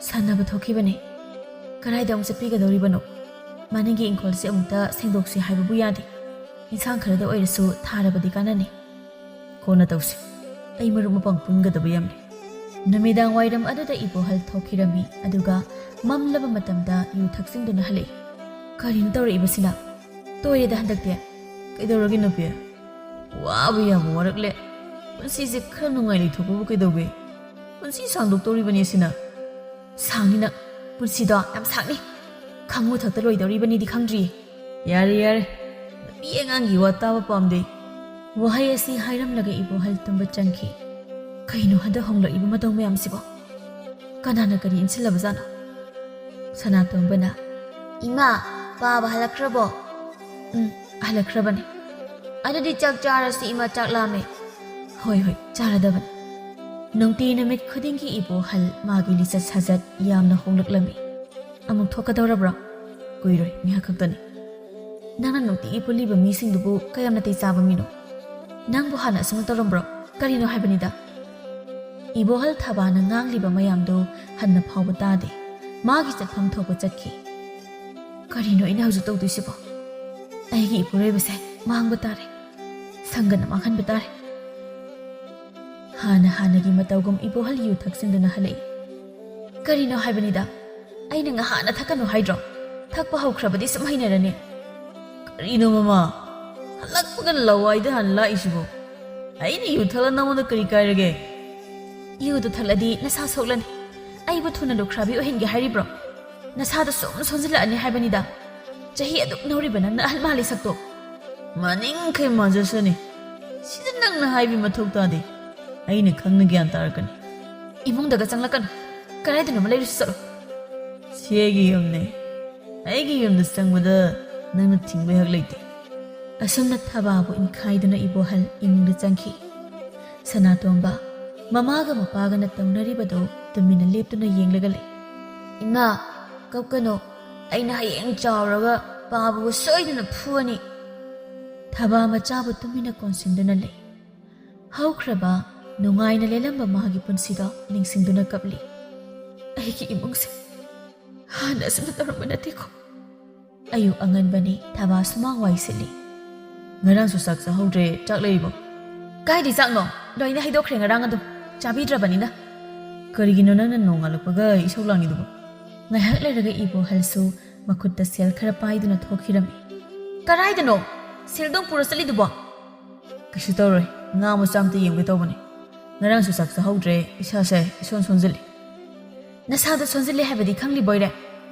"ꯁꯥꯟꯅꯕ ꯊꯣꯛꯈꯤꯕꯅꯦ꯫" "ꯀꯗꯥꯏꯗ ꯑꯃꯨꯛ ꯆꯠꯄꯤꯒꯗꯧꯔꯤꯕꯅꯣ? ꯃꯅꯤꯡꯒꯤ ꯏꯪꯈꯣꯜꯁꯦ ꯑꯃꯨꯛꯇ ꯁꯦꯡꯗꯣꯛꯁꯤ ꯍꯥꯏꯕꯕꯨ ꯌꯥꯗꯦ꯫ ꯏꯟꯁꯥꯡ ꯈꯔꯗ ꯑꯣꯏꯔꯁꯨ ꯊꯥꯔꯕꯗꯤ ꯀꯥꯟꯅꯅꯤ꯫" "ꯀꯣꯟꯅ ꯇꯧꯁꯤ꯫ ꯑꯩ ꯃꯔꯨꯞ ꯃꯄꯥꯡ ꯄꯨꯟꯒꯗꯕ ꯌꯥꯝꯂꯦ꯫" ꯅꯨꯃꯤꯗꯥꯡ ꯋꯥꯏꯔꯝ ꯑꯗꯨꯗ ꯏꯕꯣꯍꯜ ꯊꯣꯛꯈꯤꯔꯝꯃꯤ, ꯑꯗꯨꯒ ꯃꯝꯂꯕ ꯃꯇꯝꯗ ꯌꯨ ꯊꯛꯆꯤꯟꯗꯨꯅ ꯍꯜꯂꯛꯏ꯫ "ꯀꯔꯤꯅꯣ ꯇꯧꯔꯛꯏꯕꯁꯤꯅ? ꯇꯣꯏꯔꯦꯗ ꯍꯟꯗꯛꯇꯤ꯫" "ꯀꯩꯗꯧꯔꯒꯦ ꯅꯨꯄꯤ? ꯋꯥꯕ ꯌꯥꯝ ꯋꯥꯔꯛꯂꯦ꯫ ꯄꯨꯟꯁꯤꯁꯦ ꯈꯔ ꯅꯨꯡꯉꯥꯏ ꯂꯩꯊꯣꯛꯄꯕꯨ ꯀꯩꯗꯧꯒꯦ? ꯄꯨꯟꯁꯤ ꯁꯥꯡꯗꯣꯛꯇꯧꯔꯤꯕꯅꯤ ꯁꯤꯅ꯫" "ꯁꯥꯡꯅꯤ ꯅꯪ꯫ ꯄꯨꯟꯁꯤꯗꯣ ꯌꯥꯝ ꯁꯥꯡꯅꯤ꯫ ꯈꯪꯉꯨ ꯊꯛꯇ ꯂꯣꯏꯗꯧꯔꯤꯕꯅꯤꯗꯤ ꯈꯪꯗ꯭ꯔꯤꯌꯦ꯫" "ꯌꯥꯔꯦ, ꯌꯥꯔꯦ꯫ ꯅꯨꯄꯤ ꯑꯉꯥꯡꯒꯤ ꯋꯥ ꯇꯥꯕ ꯄꯥꯝꯗꯦ꯫" ꯋꯥꯍꯩ ꯑꯁꯤ ꯍꯥꯏꯔꯝꯂꯒ ꯏꯕꯣꯍꯜ ꯇꯨꯝꯕ ꯆꯪꯈꯤ꯫ ꯀꯩꯅꯣ ꯍꯟꯗꯛ ꯍꯣꯡꯂꯛꯏꯕ ꯃꯇꯧ ꯃꯌꯥꯝꯁꯤꯕꯣ? ꯀꯅꯥꯅ ꯀꯔꯤ ꯏꯟꯁꯤꯜꯂꯕꯖꯥꯠꯅꯣ? ꯁꯅꯥꯇꯣꯝꯕꯅ, "ꯏꯃꯥ, ꯄꯥꯕ ꯍꯜꯂꯛꯈ꯭ꯔꯕꯣ?" "ꯎꯝ, ꯍꯜꯂꯛꯈ꯭ꯔꯕꯅꯦ꯫" "ꯑꯗꯨꯗꯤ ꯆꯥꯛ ꯆꯥꯔꯁꯤ ꯏꯃꯥ, ꯆꯥꯛ ꯂꯥꯝꯃꯦ꯫" "ꯍꯣꯏ, ꯍꯣꯏ, ꯆꯥꯔꯗꯕꯅꯤ꯫" ꯅꯨꯡꯇꯤ ꯅꯨꯃꯤꯠ ꯈꯨꯗꯤꯡꯒꯤ ꯏꯕꯣꯍꯜ ꯃꯥꯒꯤ ꯂꯤꯆꯠ ꯁꯥꯖꯠ ꯌꯥꯝꯅ ꯍꯣꯡꯂꯛꯂꯝꯃꯤ꯫ "ꯑꯃꯨꯛ ꯊꯣꯛꯀꯗꯧꯔꯕ꯭ꯔꯣ?" "ꯀꯨꯏꯔꯣꯏ, ꯉꯥꯏꯍꯥꯛ ꯈꯛꯇꯅꯤ꯫" "ꯅꯪꯅ ꯅꯨꯡꯇꯤꯒꯤ ꯄꯨꯜꯂꯤꯕ ꯃꯤꯁꯤꯡꯗꯨꯕꯨ ꯀꯌꯥꯝ ꯅꯥꯇꯩ ꯆꯥꯕ ꯃꯤꯅꯣ? ꯅꯪꯕꯨ ꯍꯥꯟꯅ ꯑꯁꯨꯝꯅ ꯇꯧꯔꯝꯕ꯭ꯔꯣ? ꯀꯔꯤꯅꯣ ꯍꯥꯏꯕꯅꯤꯗ?" ꯏꯕꯣꯍꯜ ꯊꯕꯥꯅ ꯉꯥꯡꯂꯤꯕ ꯃꯌꯥꯝꯗꯨ ꯍꯟꯅ ꯐꯥꯎꯕ ꯇꯥꯗꯦ꯫ ꯃꯥꯒꯤ ꯆꯠꯐꯝ ꯊꯣꯛꯄ ꯆꯠꯈꯤ꯫ "ꯀꯔꯤꯅꯣ ꯑꯩꯅ ꯍꯧꯖꯤꯛ ꯇꯧꯗꯣꯏꯁꯤꯕꯣ? ꯑꯩꯒꯤ ꯏꯄꯨꯔꯣꯏꯕꯁꯦ ꯃꯥꯡꯕ ꯇꯥꯔꯦ꯫ ꯁꯪꯒꯅ ꯃꯥꯡꯍꯟꯕ ꯇꯥꯔꯦ꯫" ꯍꯥꯟꯅ ꯍꯥꯟꯅꯒꯤ ꯃꯇꯧꯒꯨꯝ ꯏꯕꯣꯍꯜ ꯌꯨ ꯊꯛꯆꯤꯟꯗꯨꯅ ꯍꯜꯂꯛꯏ꯫ "ꯀꯔꯤꯅꯣ ꯍꯥꯏꯕꯅꯤꯗ? ꯑꯩꯅ ꯉꯍꯥꯟꯅ ꯊꯛꯀꯅꯨ ꯍꯥꯏꯗ꯭ꯔꯣ? ꯊꯛꯄ ꯍꯧꯈ꯭ꯔꯕꯗꯤ ꯁꯨꯝ ꯍꯩꯅꯔꯅꯤ꯫" "ꯀꯔꯤꯅꯣ ꯃꯃꯥ? ꯍꯜꯂꯛꯄꯒ ꯂꯋꯥꯏꯗ ꯍꯥꯟꯅ ꯂꯥꯛꯏꯁꯤꯕꯣ? ꯑꯩꯅ ꯌꯨ ꯊꯛꯂ ꯅꯉꯣꯟꯗ ꯀꯔꯤ ꯀꯥꯏꯔꯒꯦ?" "ꯌꯨꯗꯨ ꯊꯛꯂꯗꯤ ꯅꯁꯥ ꯁꯣꯛꯂꯅꯤ꯫ ꯑꯩꯕꯨ ꯊꯨꯅ ꯂꯨꯈ꯭ꯔꯥꯕꯤ ꯑꯣꯏꯍꯟꯒꯦ ꯍꯥꯏꯔꯤꯕ꯭ꯔꯣ? ꯅꯁꯥꯗ ꯁꯨꯝ ꯁꯣꯟꯖꯤꯜꯂꯛꯑꯅꯤ ꯍꯥꯏꯕꯅꯤꯗ꯫ ꯆꯍꯤ ꯑꯗꯨꯛ ꯅꯧꯔꯤꯕ ꯅꯪꯅ ꯑꯍꯜ ꯃꯥꯜꯂꯤ ꯁꯛꯇꯣ꯫" "ꯃꯅꯤꯡꯈꯩ ꯃꯥꯟꯖꯁꯅꯤ꯫ ꯁꯤꯗ ꯅꯪꯅ ꯍꯥꯏꯕꯤ ꯃꯊꯧ ꯇꯥꯗꯦ꯫ ꯑꯩꯅ ꯈꯪꯅ ꯒ꯭ꯌꯥꯟ ꯇꯥꯔꯛꯀꯅꯤ꯫" "ꯏꯃꯨꯡꯗꯒ ꯆꯪꯂꯛꯀꯅꯨ꯫ ꯀꯗꯥꯏꯗꯅꯣꯃ ꯂꯩꯔꯨꯁꯤ ꯆꯠꯂꯣ꯫" "ꯁꯤ ꯑꯩꯒꯤ ꯌꯨꯝꯅꯦ꯫ ꯑꯩꯒꯤ ꯌꯨꯝꯗ ꯆꯪꯕꯗ ꯅꯪꯅ ꯊꯤꯡꯕ ꯍꯛ ꯂꯩꯇꯦ꯫" ꯑꯁꯨꯝꯅ ꯊꯕꯥꯕꯨ ꯏꯟꯈꯥꯏꯗꯨꯅ ꯏꯕꯣꯍꯜ ꯏꯃꯨꯡꯗ ꯆꯪꯈꯤ꯫ ꯁꯅꯥꯇꯣꯝꯕ, ꯃꯃꯥꯒ ꯃꯄꯥꯒꯅ ꯇꯧꯅꯔꯤꯕꯗꯨ ꯇꯨꯃꯤꯟꯅ ꯂꯦꯞꯇꯨꯅ ꯌꯦꯡꯂꯒ ꯂꯩ꯫ "ꯏꯃꯥ, ꯀꯞꯀꯅꯨ꯫ ꯑꯩꯅ ꯍꯌꯦꯡ ꯆꯥꯎꯔꯒ ꯄꯥꯕꯕꯨ ꯁꯣꯏꯗꯅ ꯐꯨꯒꯅꯤ꯫" ꯊꯕꯥ ꯃꯆꯥꯕꯨ ꯇꯨꯃꯤꯟꯅ ꯀꯣꯟꯁꯤꯟꯗꯨꯅ ꯂꯩ꯫ ꯍꯧꯈ꯭ꯔꯕ ꯅꯨꯡꯉꯥꯏꯅ ꯂꯦꯜꯂꯝꯕ ꯃꯥꯒꯤ ꯄꯨꯟꯁꯤꯗꯣ ꯅꯤꯡꯁꯤꯡꯗꯨꯅ ꯀꯞꯂꯤ꯫ "ꯑꯩꯒꯤ ꯏꯃꯨꯡꯁꯦ ꯍꯥꯟꯅ ꯑꯁꯨꯝꯅ ꯇꯧꯔꯝꯕ ꯅꯠꯇꯦꯀꯣ꯫" ꯑꯌꯨꯛ ꯑꯉꯟꯕꯅꯤ, ꯊꯕꯥ ꯁꯨꯃꯥꯡ ꯋꯥꯏ ꯁꯤꯠꯂꯤ꯫ "ꯉꯔꯥꯡꯁꯨ ꯆꯥꯛ ꯆꯥꯍꯧꯗ꯭ꯔꯦ, ꯆꯥꯛ ꯂꯩꯔꯤꯕꯣ?" "ꯀꯥꯏꯗꯩ ꯆꯥꯛꯅꯣ? ꯂꯣꯏꯅ ꯍꯩꯗꯣꯛꯈ꯭ꯔꯦ ꯉꯔꯥꯡ ꯑꯗꯨꯝ꯫ ꯆꯥꯕꯤꯗ꯭ꯔꯕꯅꯤꯅ꯫" "ꯀꯔꯤꯒꯤꯅꯣ ꯅꯪꯅ ꯅꯣꯡꯉꯥꯜꯂꯛꯄꯒ ꯏꯁꯧ ꯂꯥꯡꯉꯤꯗꯨꯕꯣ?" ꯉꯥꯏꯍꯥꯛ ꯂꯩꯔꯒ ꯏꯕꯣꯍꯜꯁꯨ ꯃꯈꯨꯠꯇ ꯁꯦꯜ ꯈꯔ ꯄꯥꯏꯗꯨꯅ ꯊꯣꯛꯈꯤꯔꯝꯃꯤ꯫ "ꯀꯔꯥꯏꯗꯅꯣ ꯁꯦꯜꯗꯣꯡ ꯄꯨꯔ ꯆꯠꯂꯤꯗꯨꯕꯣ?" "ꯀꯩꯁꯨ ꯇꯧꯔꯣꯏ, ꯉꯥ ꯃꯆꯥ ꯑꯝꯇ ꯌꯦꯡꯒꯦ ꯇꯧꯕꯅꯤ꯫ ꯉꯔꯥꯡꯁꯨ ꯆꯥꯛ ꯆꯥꯍꯧꯗ꯭ꯔꯦ, ꯏꯁꯥꯁꯦ ꯏꯁꯣꯟ ꯁꯣꯟꯖꯤꯜꯂꯤ꯫" "ꯅꯁꯥꯗꯣ ꯁꯣꯟꯖꯤꯜꯂꯦ ꯍꯥꯏꯕꯗꯤ ꯈꯪꯂꯤꯕꯣꯏꯔꯦ?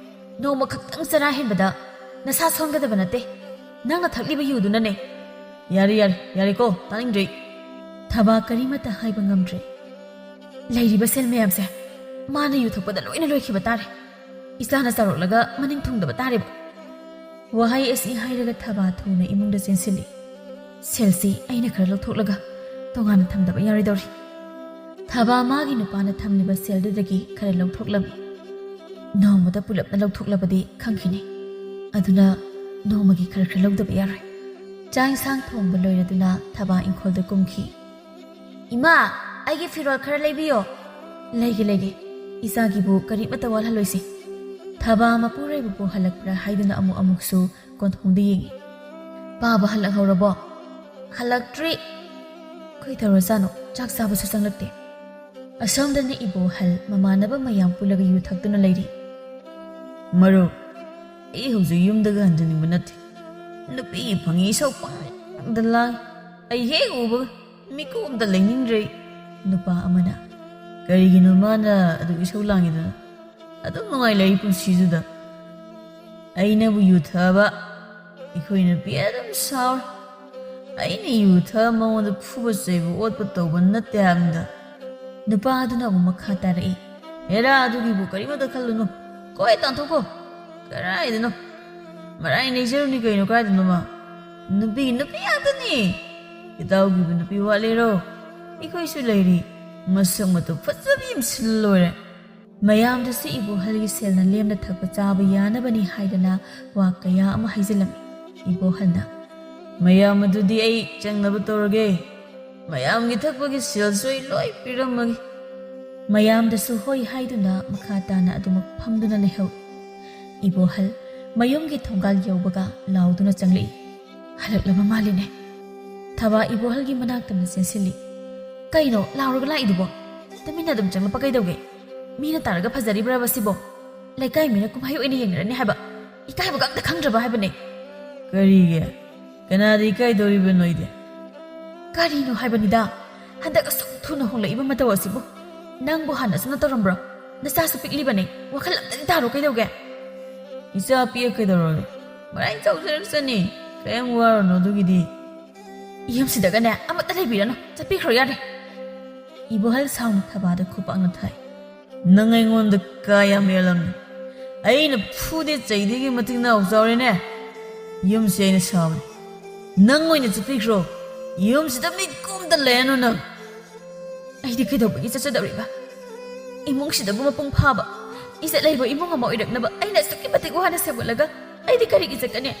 ꯅꯣꯡꯃ ꯈꯛꯇꯪ ꯆꯔꯥ ꯍꯦꯟꯕꯗ ꯅꯁꯥ ꯁꯣꯟꯒꯗꯕ ꯅꯠꯇꯦ꯫ ꯅꯪꯅ ꯊꯛꯂꯤꯕ ꯌꯨꯗꯨꯅꯅꯦ꯫" "ꯌꯥꯔꯦ, ꯌꯥꯔꯦ, ꯌꯥꯔꯦꯀꯣ, ꯇꯥꯅꯤꯡꯗ꯭ꯔꯦ꯫" ꯊꯕꯥ ꯀꯔꯤꯃꯠꯇ ꯍꯥꯏꯕ ꯉꯝꯗ꯭ꯔꯦ꯫ "ꯂꯩꯔꯤꯕ ꯁꯦꯜ ꯃꯌꯥꯝꯁꯦ ꯃꯥꯅ ꯌꯨ ꯊꯛꯄꯗ ꯂꯣꯏꯅ ꯂꯣꯏꯈꯤꯕ ꯇꯥꯔꯦ꯫ ꯏꯆꯥꯅ ꯆꯥꯎꯔꯛꯂꯒ ꯃꯅꯤꯡ ꯊꯨꯡꯗꯕ ꯇꯥꯔꯦꯕ꯫ ꯋꯥꯍꯩ ꯑꯁꯤ ꯍꯥꯏꯔꯒ ꯊꯕꯥ ꯊꯨꯅ ꯏꯃꯨꯡꯗ ꯆꯦꯟꯁꯤꯜꯂꯤ꯫ ꯁꯦꯜꯁꯤ ꯑꯩꯅ ꯈꯔ ꯂꯧꯊꯣꯛꯂꯒ ꯇꯣꯉꯥꯟꯅ ꯊꯝꯗꯕ ꯌꯥꯔꯣꯏꯗꯧꯔꯤ꯫ ꯊꯕꯥ ꯃꯥꯒꯤ ꯅꯨꯄꯥꯅ ꯊꯝꯂꯤꯕ ꯁꯦꯜꯗꯨꯗꯒꯤ ꯈꯔ ꯂꯧꯊꯣꯛꯂꯝꯃꯤ꯫ ꯅꯣꯡꯃꯗ ꯄꯨꯂꯞꯅ ꯂꯧꯊꯣꯛꯂꯕꯗꯤ ꯈꯪꯈꯤꯅꯤ꯫ ꯑꯗꯨꯅ ꯅꯣꯡꯃꯒꯤ ꯈꯔ ꯈꯔ ꯂꯧꯗꯕ ꯌꯥꯔꯣꯏ꯫ ꯆꯥꯛ ꯏꯟꯁꯥꯡ ꯊꯣꯡꯕ ꯂꯣꯏꯔꯗꯨꯅ ꯊꯕꯥ ꯏꯪꯈꯣꯜꯗ ꯀꯨꯝꯈꯤ꯫ "ꯏꯃꯥ, ꯑꯩꯒꯤ ꯐꯤꯔꯣꯜ ꯈꯔ ꯂꯩꯕꯤꯌꯣ꯫" "ꯂꯩꯒꯦ, ꯂꯩꯒꯦ꯫ ꯏꯆꯥꯒꯤꯕꯨ ꯀꯔꯤꯃꯠꯇ ꯋꯥꯠꯍꯜꯂꯣꯏꯁꯤ꯫" ꯊꯕꯥ ꯃꯄꯨꯔꯣꯏꯕꯕꯨ ꯍꯜꯂꯛꯄ꯭ꯔꯥ ꯍꯥꯏꯗꯨꯅ ꯑꯃꯨꯛ ꯑꯃꯨꯛꯁꯨ ꯀꯣꯟꯊꯣꯡꯗ ꯌꯦꯡꯉꯤ꯫ "ꯄꯥꯕ ꯍꯜꯂꯛꯍꯧꯔꯕꯣ?" "ꯍꯜꯂꯛꯇ꯭ꯔꯤ꯫" "ꯀꯩꯗꯧꯔꯖꯥꯠꯅꯣ? ꯆꯥꯛ ꯆꯥꯕꯁꯨ ꯆꯪꯂꯛꯇꯦ꯫" ꯑꯁꯣꯝꯗꯅ ꯏꯕꯣꯍꯜ ꯃꯃꯥꯟꯅꯕ ꯃꯌꯥꯝ ꯄꯨꯜꯂꯒ ꯌꯨ ꯊꯛꯇꯨꯅ ꯂꯩꯔꯤ꯫ "ꯃꯔꯨꯞ, ꯑꯩ ꯍꯧꯖꯤꯛ ꯌꯨꯝꯗꯒ ꯍꯟꯖꯅꯤꯡꯕ ꯅꯠꯇꯦ꯫ ꯅꯨꯄꯤ ꯐꯪꯉꯤ ꯏꯁꯧ ꯄꯪꯂꯥꯡꯗ ꯂꯥꯡ꯫ ꯑꯩ ꯍꯦꯛ ꯎꯕꯒ ꯃꯤꯀꯨꯞ ꯑꯝꯇ ꯂꯩꯅꯤꯡꯗ꯭ꯔꯦ꯫" ꯅꯨꯄꯥ ꯑꯃꯅ, "ꯀꯔꯤꯒꯤꯅꯣ ꯃꯥꯅ ꯑꯗꯨ ꯏꯁꯧ ꯂꯥꯡꯉꯤꯗꯨꯅ? ꯑꯗꯨꯝ ꯅꯨꯡꯉꯥꯏ ꯂꯩ ꯄꯨꯟꯁꯤꯗꯨꯗ꯫ ꯑꯩꯅꯕꯨ ꯌꯨ ꯊꯛꯑꯕ, ꯑꯩꯈꯣꯏ ꯅꯨꯄꯤ ꯑꯗꯨꯝ ꯁꯥꯎꯔꯦ꯫ ꯑꯩꯅ ꯌꯨ ꯊꯛꯑ ꯃꯉꯣꯟꯗ ꯐꯨꯕ ꯆꯩꯕ ꯑꯣꯠꯄ ꯇꯧꯕ ꯅꯠꯇꯦ ꯍꯥꯏꯕꯅꯤꯗ꯫" ꯅꯨꯄꯥ ꯑꯗꯨꯅ ꯑꯃꯨꯛ ꯃꯈꯥ ꯇꯥꯔꯛꯏ꯫ "ꯍꯦꯔꯥ, ꯑꯗꯨꯒꯤꯕꯨ ꯀꯔꯤꯃꯠꯇ ꯈꯜꯂꯨꯅꯨ꯫ ꯀꯣꯏ ꯇꯥꯟꯊꯣꯛꯈꯣ꯫ ꯀꯗꯥꯏꯗꯅꯣ? ꯃꯔꯥꯏ ꯂꯩꯖꯔꯨꯅꯤ ꯀꯩꯅꯣ, ꯀꯗꯥꯏꯗꯅꯣꯃ? ꯅꯨꯄꯤꯒꯤ ꯅꯨꯄꯤ ꯉꯥꯛꯇꯅꯤ꯫ ꯏꯇꯥꯎꯒꯤꯕꯨ ꯅꯨꯄꯤ ꯋꯥꯠꯂꯤꯔꯣ? ꯑꯩꯈꯣꯏꯁꯨ ꯂꯩꯔꯤ꯫ ꯃꯁꯛ ꯃꯇꯧ ꯐꯖꯕꯤ ꯑꯃ ꯁꯤꯜ ꯂꯣꯏꯔꯦ꯫" ꯃꯌꯥꯝꯗꯁꯨ ꯏꯕꯣꯍꯜꯒꯤ ꯁꯦꯜꯅ ꯂꯦꯝꯅ ꯊꯛꯄ ꯆꯥꯕ ꯌꯥꯅꯕꯅꯤ ꯍꯥꯏꯗꯅ ꯋꯥ ꯀꯌꯥ ꯑꯃ ꯍꯥꯏꯖꯤꯜꯂꯝꯃꯤ꯫ ꯏꯕꯣꯍꯜꯅ, "ꯃꯌꯥꯝ ꯑꯗꯨꯗꯤ ꯑꯩ ꯆꯪꯅꯕ ꯇꯧꯔꯒꯦ꯫ ꯃꯌꯥꯝꯒꯤ ꯊꯛꯄꯒꯤ ꯁꯦꯜꯁꯨ ꯑꯩ ꯂꯣꯏ ꯄꯤꯔꯝꯃꯒꯦ꯫" ꯃꯌꯥꯝꯗꯁꯨ ꯍꯣꯏ ꯍꯥꯏꯗꯨꯅ ꯃꯈꯥ ꯇꯥꯅ ꯑꯗꯨꯃꯛ ꯐꯝꯗꯨꯅ ꯂꯩꯍꯧꯏ꯫ ꯏꯕꯣꯍꯜ ꯃꯌꯨꯝꯒꯤ ꯊꯣꯡꯒꯥꯜ ꯌꯧꯕꯒ ꯂꯥꯎꯗꯨꯅ ꯆꯪꯂꯛꯏ꯫ "ꯍꯜꯂꯛꯂꯕ ꯃꯥꯜꯂꯤꯅꯦ꯫" ꯊꯕꯥ ꯏꯕꯣꯍꯜꯒꯤ ꯃꯅꯥꯛꯇ ꯑꯃ ꯆꯦꯟꯁꯤꯜꯂꯤ꯫ "ꯀꯩꯅꯣ ꯂꯥꯎꯔꯒ ꯂꯥꯛꯏꯗꯨꯕꯣ? ꯇꯨꯃꯤꯟꯅ ꯑꯗꯨꯝ ꯆꯪꯂꯛꯄ ꯀꯩꯗꯧꯒꯦ? ꯃꯤꯅ ꯇꯥꯔꯒ ꯐꯖꯔꯤꯕ꯭ꯔꯕ ꯁꯤꯕꯣ? ꯂꯩꯀꯥꯏ ꯃꯤꯅ ꯀꯨꯝꯍꯩ ꯑꯣꯏꯅ ꯌꯦꯡꯅꯔꯅꯤ ꯍꯥꯏꯕ꯫ ꯏꯀꯥꯏꯕꯒ ꯑꯝꯇ ꯈꯪꯗ꯭ꯔꯕ ꯍꯥꯏꯕꯅꯦ꯫" "ꯀꯔꯤꯒꯤ? ꯀꯅꯥꯗ ꯏꯀꯥꯏꯗꯧꯔꯤꯕ ꯅꯣꯏꯗꯤ?" "ꯀꯔꯤꯅꯣ ꯍꯥꯏꯕꯅꯤꯗ, ꯍꯟꯗꯛ ꯑꯁꯨꯛ ꯊꯨꯅ ꯍꯣꯡꯂꯛꯏꯕ ꯃꯇꯧ ꯑꯁꯤꯕꯨ꯫ ꯅꯪꯕꯨ ꯍꯥꯟꯅ ꯑꯁꯨꯝꯅ ꯇꯧꯔꯝꯕ꯭ꯔꯣ? ꯅꯆꯥꯁꯨ ꯄꯤꯛꯂꯤꯕꯅꯦ, ꯋꯥꯈꯜ ꯑꯝꯇꯗꯤ ꯇꯥꯔꯣ ꯀꯩꯗꯧꯒꯦ?" "ꯏꯆꯥ ꯄꯤꯛꯑ ꯀꯩꯗꯧꯔꯒꯦ? ꯃꯔꯥꯏ ꯆꯥꯎꯖꯔꯛꯁꯅꯤ, ꯀꯔꯤꯝ ꯋꯥꯔꯨꯅꯨ ꯑꯗꯨꯒꯤꯗꯤ꯫" "ꯌꯨꯝꯁꯤꯗꯒꯅꯦ ꯑꯃꯠꯇ ꯂꯩꯕꯤꯔꯅꯨ, ꯆꯠꯄꯤꯈ꯭ꯔꯣ ꯌꯥꯔꯦ꯫" ꯏꯕꯣꯍꯜ ꯁꯥꯎꯅ ꯊꯕꯥꯗ ꯈꯨꯄꯥꯛꯅ ꯊꯥꯏ꯫ "ꯅꯪ ꯑꯩꯉꯣꯟꯗ ꯀꯥ ꯌꯥꯝ ꯍꯦꯜꯂꯝꯃꯤ꯫ ꯑꯩꯅ ꯐꯨꯗꯦ ꯆꯩꯗꯦꯒꯤ ꯃꯇꯤꯛ ꯅꯥꯎ ꯆꯥꯎꯔꯦꯅꯦ꯫ ꯌꯨꯝꯁꯦ ꯑꯩꯅ ꯁꯥꯕꯅꯤ, ꯅꯪ ꯑꯣꯏꯅ ꯆꯠꯄꯤꯈ꯭ꯔꯣ꯫ ꯌꯨꯝꯁꯤꯗ ꯃꯤꯀꯨꯝꯇ ꯂꯩꯔꯅꯨ ꯅꯪ꯫ ꯑꯩꯗꯤ ꯀꯩꯗꯧꯕꯒꯤ ꯆꯠꯆꯗꯧꯔꯤꯕ? ꯏꯃꯨꯡꯁꯤꯗꯕꯨ ꯃꯄꯨꯡ ꯐꯥꯕ, ꯏꯖꯠ ꯂꯩꯕ ꯏꯃꯨꯡ ꯑꯃ ꯑꯣꯏꯔꯛꯅꯕ ꯑꯩꯅ ꯑꯁꯨꯛꯀꯤ ꯃꯇꯤꯛ ꯋꯥꯅ ꯁꯦꯝꯒꯠꯂꯒ ꯑꯩꯗꯤ ꯀꯔꯤꯒꯤ ꯆꯠꯀꯅꯤ?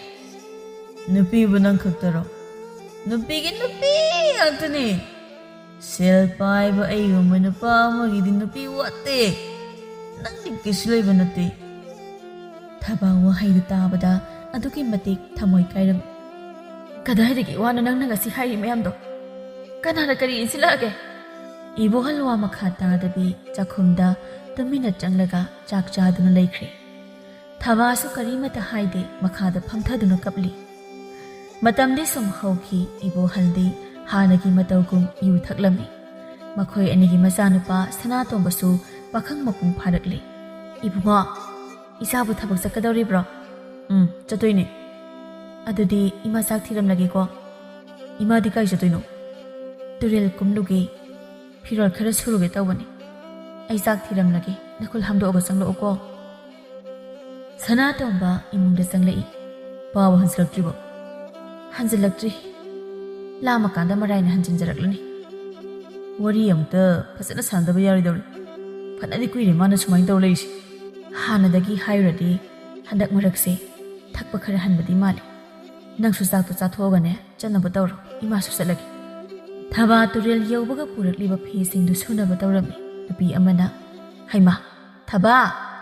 ꯅꯨꯄꯤꯕꯨ ꯅꯪ ꯈꯛꯇꯔꯣ? ꯅꯨꯄꯤꯒꯤ ꯅꯨꯄꯤ ꯉꯥꯛꯇꯅꯤ꯫ ꯁꯦꯜ ꯄꯥꯏꯕ ꯑꯩꯒꯨꯝꯕ ꯅꯨꯄꯥ ꯑꯃꯒꯤꯗꯤ ꯅꯨꯄꯤ ꯋꯥꯠꯇꯦ꯫ ꯅꯪꯗꯤ ꯀꯩꯁꯨ ꯂꯩꯕ ꯅꯠꯇꯦ꯫ ꯊꯕꯥ ꯋꯥꯍꯩꯗꯨ ꯇꯥꯕꯗ ꯑꯗꯨꯛꯀꯤ ꯃꯇꯤꯛ ꯊꯃꯣꯏ ꯀꯥꯏꯔꯝꯃꯤ꯫ "ꯀꯗꯥꯏꯗꯒꯤ ꯋꯥꯅꯣ ꯅꯪꯅ ꯉꯁꯤ ꯍꯥꯏꯔꯤ ꯃꯌꯥꯝꯗꯣ? ꯀꯅꯥꯅ ꯀꯔꯤ ꯏꯟꯁꯤꯜꯂꯛꯑꯒꯦ?" ꯏꯕꯣꯍꯜ ꯋꯥ ꯃꯈꯥ ꯇꯥꯗꯕꯤ ꯆꯥꯛꯈꯨꯝꯗ ꯇꯨꯃꯤꯟꯅ ꯆꯪꯂꯒ ꯆꯥꯛ ꯆꯥꯗꯨꯅ ꯂꯩꯈ꯭ꯔꯦ꯫ ꯊꯕꯥꯁꯨ ꯀꯔꯤꯃꯠꯇ ꯍꯥꯏꯗꯦ, ꯃꯈꯥꯗ ꯐꯝꯊꯗꯨꯅ ꯀꯞꯂꯤ꯫ ꯃꯇꯝꯗꯤ ꯁꯨꯝ ꯍꯧꯈꯤ, ꯏꯕꯣꯍꯜꯗꯤ ꯍꯥꯟꯅꯒꯤ ꯃꯇꯧꯒꯨꯝ ꯌꯨ ꯊꯛꯂꯝꯃꯤ꯫ ꯃꯈꯣꯏ ꯑꯅꯤꯒꯤ ꯃꯆꯥꯅꯨꯄꯥ ꯁꯅꯥꯇꯣꯝꯕꯁꯨ ꯄꯥꯈꯪ ꯃꯄꯨꯡ ꯐꯥꯔꯛꯂꯦ꯫ "ꯏꯕꯨꯡꯉꯣ, ꯏꯆꯥꯕꯨ ꯊꯕꯛ ꯆꯠꯀꯗꯧꯔꯤꯕ꯭ꯔꯣ?" "ꯎꯝ, ꯆꯠꯇꯣꯏꯅꯦ꯫" "ꯑꯗꯨꯗꯤ ꯏꯃꯥ ꯆꯥꯛ ꯊꯤꯔꯝꯂꯒꯦꯀꯣ꯫" "ꯏꯃꯥꯗꯤ ꯀꯥꯏ ꯆꯠꯇꯣꯏꯅꯣ?" "ꯇꯨꯔꯦꯜ ꯀꯨꯝꯂꯨꯒꯦ꯫ ꯐꯤꯔꯣꯜ ꯈꯔ ꯁꯨꯔꯨꯒꯦ ꯇꯧꯕꯅꯤ꯫ ꯑꯩ ꯆꯥꯛ ꯊꯤꯔꯝꯂꯒꯦ, ꯅꯈꯨꯠ ꯍꯥꯝꯗꯣꯛꯑꯒ ꯆꯪꯂꯛꯎꯀꯣ꯫" ꯁꯅꯥꯇꯣꯝꯕ ꯏꯃꯨꯡꯗ ꯆꯪꯂꯛꯏ꯫ "ꯄꯥꯕ ꯍꯟꯖꯤꯜꯂꯛꯇ꯭ꯔꯤꯕꯣ?" "ꯍꯟꯖꯤꯜꯂꯛꯇ꯭ꯔꯤ꯫ ꯂꯥꯝꯃꯀꯥꯟꯗ ꯃꯔꯥꯏꯅ ꯍꯟꯖꯤꯟꯖꯔꯛꯂꯅꯤ꯫" "ꯋꯥꯔꯤ ꯑꯃꯨꯛꯇ ꯐꯖꯅ ꯁꯥꯟꯅꯗꯕ ꯌꯥꯔꯣꯏꯗꯧꯔꯤ꯫ ꯐꯅꯗꯤ ꯀꯨꯏꯔꯦ ꯃꯥꯅ ꯁꯨꯃꯥꯏꯅ ꯇꯧꯔ ꯂꯩꯔꯤꯁꯦ꯫ ꯍꯥꯟꯅꯗꯒꯤ ꯍꯥꯏꯔꯨꯔꯗꯤ ꯍꯟꯗꯛ ꯃꯔꯛꯁꯦ ꯊꯛꯄ ꯈꯔ ꯍꯟꯕꯗꯤ ꯃꯥꯜꯂꯦ꯫ ꯅꯪꯁꯨ ꯆꯥꯛꯇꯣ ꯆꯥꯊꯣꯛꯑꯒꯅꯦ ꯆꯠꯅꯕ ꯇꯧꯔꯣ, ꯏꯃꯥꯁꯨ ꯆꯠꯂꯒꯦ꯫" ꯊꯕꯥ ꯇꯨꯔꯦꯜ ꯌꯧꯕꯒ ꯄꯨꯔꯛꯂꯤꯕ ꯐꯤꯁꯤꯡꯗꯨ ꯁꯨꯅꯕ ꯇꯧꯔꯝꯃꯤ꯫ ꯅꯨꯄꯤ ꯑꯃꯅ, "ꯍꯩꯃꯥ, ꯊꯕꯥ,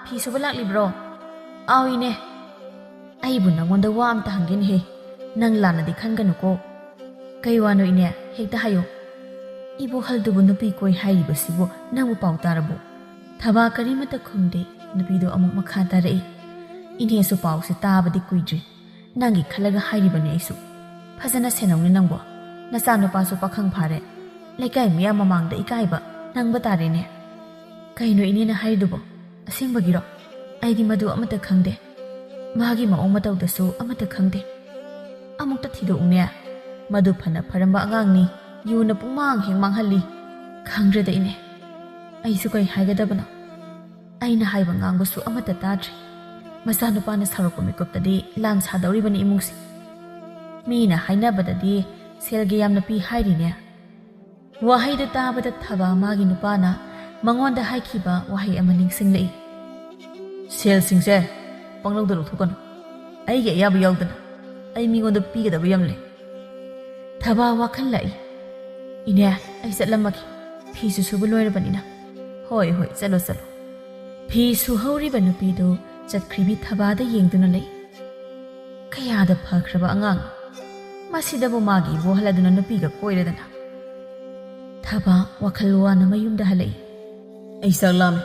ꯐꯤ ꯁꯨꯕ ꯂꯥꯛꯂꯤꯕ꯭ꯔꯣ?" "ꯑꯥꯎ ꯏꯅꯦ꯫ ꯑꯩꯕꯨ ꯅꯪꯉꯣꯟꯗ ꯋꯥ ꯑꯝꯇ ꯍꯪꯒꯦꯅꯦꯍꯦ, ꯅꯪ ꯂꯥꯟꯅꯗꯤ ꯈꯟꯒꯅꯨꯀꯣ꯫" "ꯀꯩ ꯋꯥꯅꯣ ꯏꯅꯦ, ꯍꯦꯛꯇ ꯍꯥꯏꯌꯨ꯫" "ꯏꯕꯣꯍꯜꯗꯨꯕꯨ ꯅꯨꯄꯤ ꯀꯣꯏ ꯍꯥꯏꯔꯤꯕꯁꯤꯕꯨ ꯅꯪꯕꯨ ꯄꯥꯎ ꯇꯥꯔꯕꯣ?" ꯊꯕꯥ ꯀꯔꯤꯃꯠꯇ ꯈꯨꯝꯗꯦ꯫ ꯅꯨꯄꯤꯗꯨ ꯑꯃꯨꯛ ꯃꯈꯥ ꯇꯥꯔꯛꯏ꯫ "ꯏꯅꯦꯁꯨ ꯄꯥꯎꯁꯦ ꯇꯥꯕꯗꯤ ꯀꯨꯏꯗ꯭ꯔꯤ꯫ ꯅꯪꯒꯤ ꯈꯜꯂꯒ ꯍꯥꯏꯔꯤꯕꯅꯤ ꯑꯩꯁꯨ꯫ ꯐꯖꯅ ꯁꯦꯟꯅꯧꯅꯦ ꯅꯪꯕꯣ꯫ ꯅꯆꯥꯅꯨꯄꯥꯁꯨ ꯄꯥꯈꯪ ꯐꯥꯔꯦ꯫ ꯂꯩꯀꯥꯏ ꯃꯤꯌꯥꯝ ꯃꯃꯥꯡꯗ ꯏꯀꯥꯏꯕ ꯅꯪꯕ ꯇꯥꯔꯦꯅꯦ꯫" "ꯀꯩꯅꯣ ꯏꯅꯦꯅ ꯍꯥꯏꯔꯤꯗꯨꯕꯣ? ꯑꯁꯦꯡꯕꯒꯤꯔꯣ? ꯑꯩꯗꯤ ꯃꯗꯨ ꯑꯃꯠꯇ ꯈꯪꯗꯦ꯫ ꯃꯥꯒꯤ ꯃꯑꯣꯡ ꯃꯇꯧꯗꯁꯨ ꯑꯃꯠꯇ ꯈꯪꯗꯦ꯫ ꯑꯃꯨꯛꯇ ꯊꯤꯗꯣꯛꯎꯅꯦ꯫ ꯃꯗꯨ ꯐꯅ ꯐꯔꯝꯕ ꯑꯉꯥꯡꯅꯤ, ꯌꯨꯅ ꯄꯨꯡꯃꯥꯡ ꯍꯦꯛ ꯃꯥꯡꯍꯜꯂꯤ꯫ ꯈꯪꯗ꯭ꯔꯦꯗ ꯏꯅꯦ, ꯑꯩꯁꯨ ꯀꯩ ꯍꯥꯏꯒꯗꯕꯅꯣ꯫ ꯑꯩꯅ ꯍꯥꯏꯕ ꯉꯥꯡꯕꯁꯨ ꯑꯃꯠꯇ ꯇꯥꯗ꯭ꯔꯦ꯫ ꯃꯆꯥꯅꯨꯄꯥꯅ ꯁꯥꯎꯔꯛꯄ ꯃꯤꯀꯨꯞꯇꯗꯤ ꯂꯥꯟ ꯁꯥꯗꯧꯔꯤꯕꯅꯤ ꯏꯃꯨꯡꯁꯦ꯫ ꯃꯤꯅ ꯍꯥꯏꯅꯕꯗꯗꯤ ꯁꯦꯜꯒꯤ ꯌꯥꯝꯅ ꯄꯤ ꯍꯥꯏꯔꯤꯅꯦ꯫ ꯋꯥꯍꯩꯗꯨ ꯇꯥꯕꯗ ꯊꯕꯥ ꯃꯥꯒꯤ ꯅꯨꯄꯥꯅ ꯃꯉꯣꯟꯗ ꯍꯥꯏꯈꯤꯕ ꯋꯥꯍꯩ ꯑꯃ ꯅꯤꯡꯁꯤꯡꯂꯛꯏ꯫ "ꯁꯦꯜꯁꯤꯡꯁꯦ ꯄꯪꯂꯧꯗ ꯂꯧꯊꯣꯛꯀꯅꯨ꯫ ꯑꯩꯒꯤ ꯑꯌꯥꯕ ꯌꯥꯎꯗꯅ ꯑꯩ ꯃꯤꯉꯣꯟꯗ ꯄꯤꯒꯗꯕ ꯌꯥꯝ ꯂꯩ꯫ ꯊꯕꯥ ꯋꯥꯈꯜ ꯂꯥꯛꯏ꯫ "ꯏꯅꯦ, ꯑꯩ ꯆꯠꯂꯝꯃꯒꯦ꯫ ꯐꯤꯁꯨ ꯁꯨꯕ ꯂꯣꯏꯔꯕꯅꯤꯅ꯫" "ꯍꯣꯏ, ꯍꯣꯏ, ꯆꯠꯂꯣ, ꯆꯠꯂꯣ꯫" ꯐꯤ ꯁꯨꯍꯧꯔꯤꯕ ꯅꯨꯄꯤꯗꯨ ꯆꯠꯈ꯭ꯔꯤꯕꯤ ꯊꯕꯥꯗ ꯌꯦꯡꯗꯨꯅ ꯂꯩ꯫ ꯀꯌꯥꯗ ꯐꯈ꯭ꯔꯕ ꯑꯉꯥꯡꯅꯣ꯫ ꯃꯁꯤꯗꯕꯨ ꯃꯥꯒꯤ ꯏꯕꯣꯍꯜ ꯑꯗꯨꯅ ꯅꯨꯄꯤꯒ ꯀꯣꯏꯔꯗꯅ꯫ ꯊꯕꯥ ꯋꯥꯈꯜ ꯋꯥꯅ ꯃꯌꯨꯝꯗ ꯍꯜꯂꯛꯏ꯫ "ꯑꯩ ꯆꯥꯛ ꯂꯥꯝꯃꯦ꯫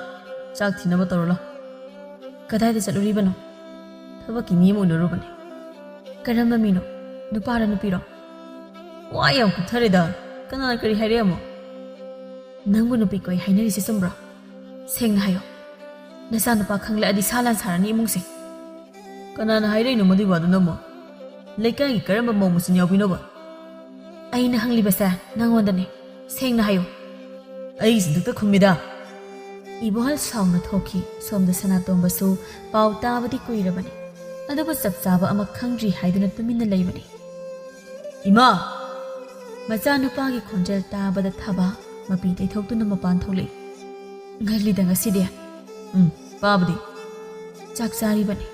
ꯆꯥꯛ ꯊꯤꯅꯕ ꯇꯧꯔꯣ ꯂꯥꯎ꯫" "ꯀꯗꯥꯏꯗ ꯆꯠꯂꯨꯔꯤꯕꯅꯣ?" "ꯊꯕꯛꯀꯤ ꯃꯤ ꯑꯃ ꯎꯅꯔꯨꯕꯅꯦ꯫" "ꯀꯔꯝꯕ ꯃꯤꯅꯣ? ꯅꯨꯄꯥꯔꯣ ꯅꯨꯄꯤꯔꯣ?" "ꯋꯥ ꯌꯥꯝ ꯀꯨꯞꯊꯔꯦꯗ꯫ ꯀꯅꯥꯅ ꯀꯔꯤ ꯍꯥꯏꯔꯦ ꯑꯃꯨꯛ?" "ꯅꯪꯕꯨ ꯅꯨꯄꯤ ꯀꯣꯏ ꯍꯥꯏꯅꯔꯤꯁꯦ ꯆꯨꯝꯕ꯭ꯔꯣ? ꯁꯦꯡꯅ ꯍꯥꯏꯌꯣ꯫ ꯅꯆꯥꯅꯨꯄꯥ ꯈꯪꯂꯛꯑꯗꯤ ꯁꯥ ꯂꯥꯟ ꯁꯥꯔꯅꯤ ꯏꯃꯨꯡꯁꯦ꯫" "ꯀꯅꯥꯅ ꯍꯥꯏꯔꯛꯏꯅꯣ ꯃꯗꯨꯏ ꯋꯥꯗꯨꯅ ꯑꯃꯨꯛ? ꯂꯩꯀꯥꯏꯒꯤ ꯀꯔꯝꯕ ꯃꯧ ꯃꯆꯤꯟ ꯌꯥꯎꯕꯤꯅꯣꯕ?" "ꯑꯩꯅ ꯍꯪꯂꯤꯕꯁꯦ ꯅꯪꯉꯣꯟꯗꯅꯦ꯫ ꯁꯦꯡꯅ ꯍꯥꯏꯌꯨ꯫" "ꯑꯩ ꯁꯤꯟꯗꯨꯛꯇ ꯈꯨꯝꯃꯤꯗ꯫" ꯏꯕꯣꯍꯜ ꯁꯥꯎꯅ ꯊꯣꯛꯈꯤ꯫ ꯁꯣꯝꯗ ꯁꯅꯥꯇꯣꯝꯕꯁꯨ ꯄꯥꯎ ꯇꯥꯕꯗꯤ ꯀꯨꯏꯔꯕꯅꯤ, ꯑꯗꯨꯕꯨ ꯆꯞ ꯆꯥꯕ ꯑꯃ ꯈꯪꯗ꯭ꯔꯤ ꯍꯥꯏꯗꯨꯅ ꯇꯨꯃꯤꯟꯅ ꯂꯩꯕꯅꯤ꯫ "ꯏꯃꯥ!" ꯃꯆꯥꯅꯨꯄꯥꯒꯤ ꯈꯣꯟꯖꯦꯜ ꯇꯥꯕꯗ ꯊꯕꯥ ꯃꯄꯤ ꯇꯩꯊꯣꯛꯇꯨꯅ ꯃꯄꯥꯟ ꯊꯣꯛꯂꯛꯏ꯫ "ꯉꯜꯂꯤꯗ ꯉꯁꯤꯗꯤ꯫" "ꯎꯝ, ꯄꯥꯕꯗꯤ?" "ꯆꯥꯛ ꯆꯥꯔꯤꯕꯅꯤ꯫"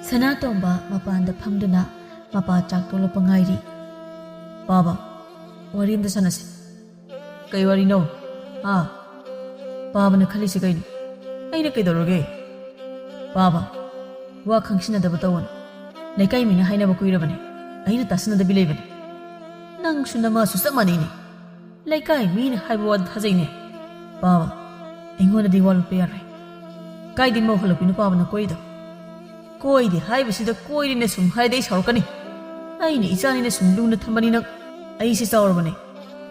ꯁꯅꯥꯇꯣꯝꯕ ꯃꯄꯥꯟꯗ ꯐꯝꯗꯨꯅ ꯃꯄꯥ ꯆꯥꯛ ꯇꯣꯛꯂꯛꯄ ꯉꯥꯏꯔꯤ꯫ "ꯄꯥꯕ, ꯋꯥꯔꯤ ꯑꯝꯇ ꯁꯥꯟꯅꯁꯤ꯫" "ꯀꯩ ꯋꯥꯔꯤꯅꯣ?" "ꯍꯥ? ꯄꯥꯕꯅ ꯈꯜꯂꯤꯁꯤ ꯀꯩꯅꯣ? ꯑꯩꯅ ꯀꯩꯗꯧꯔꯒꯦ?" "ꯄꯥꯕ, ꯋꯥ ꯈꯪꯁꯤꯟꯅꯗꯕ ꯇꯧꯒꯅꯨ꯫ ꯂꯩꯀꯥꯏ ꯃꯤꯅ ꯍꯥꯏꯅꯕ ꯀꯨꯏꯔꯕꯅꯦ, ꯑꯩꯅ ꯇꯥꯁꯤꯟꯅꯗꯕꯤ ꯂꯩꯕꯅꯦ꯫ ꯅꯪꯁꯨ ꯅꯃꯥꯁꯨ ꯆꯞ ꯃꯥꯟꯅꯩꯅꯦ꯫ ꯂꯩꯀꯥꯏ ꯃꯤꯅ ꯍꯥꯏꯕ ꯋꯥꯗ ꯊꯥꯖꯩꯅꯦ꯫ ꯄꯥꯕ, ꯑꯩꯉꯣꯟꯗꯗꯤ ꯋꯥ ꯂꯣꯠꯄ ꯌꯥꯔꯣꯏ꯫ ꯀꯥꯏꯗꯩ ꯃꯧ ꯍꯜꯂꯛꯄꯤꯅꯣ ꯄꯥꯕꯅ ꯀꯣꯏꯗꯣ?" "ꯀꯣꯏꯗꯦ ꯍꯥꯏꯕꯁꯤꯗ ꯀꯣꯏꯔꯦꯅ ꯁꯨꯝ ꯍꯥꯏꯔꯗꯤ ꯑꯩ ꯁꯥꯎꯔꯛꯀꯅꯤ꯫ ꯑꯩꯅ ꯏꯆꯥꯅꯤꯅ ꯁꯨꯝ ꯂꯨꯅ ꯊꯝꯕꯅꯤ ꯅꯪ꯫ ꯑꯩꯁꯦ ꯆꯥꯎꯔꯕꯅꯦ꯫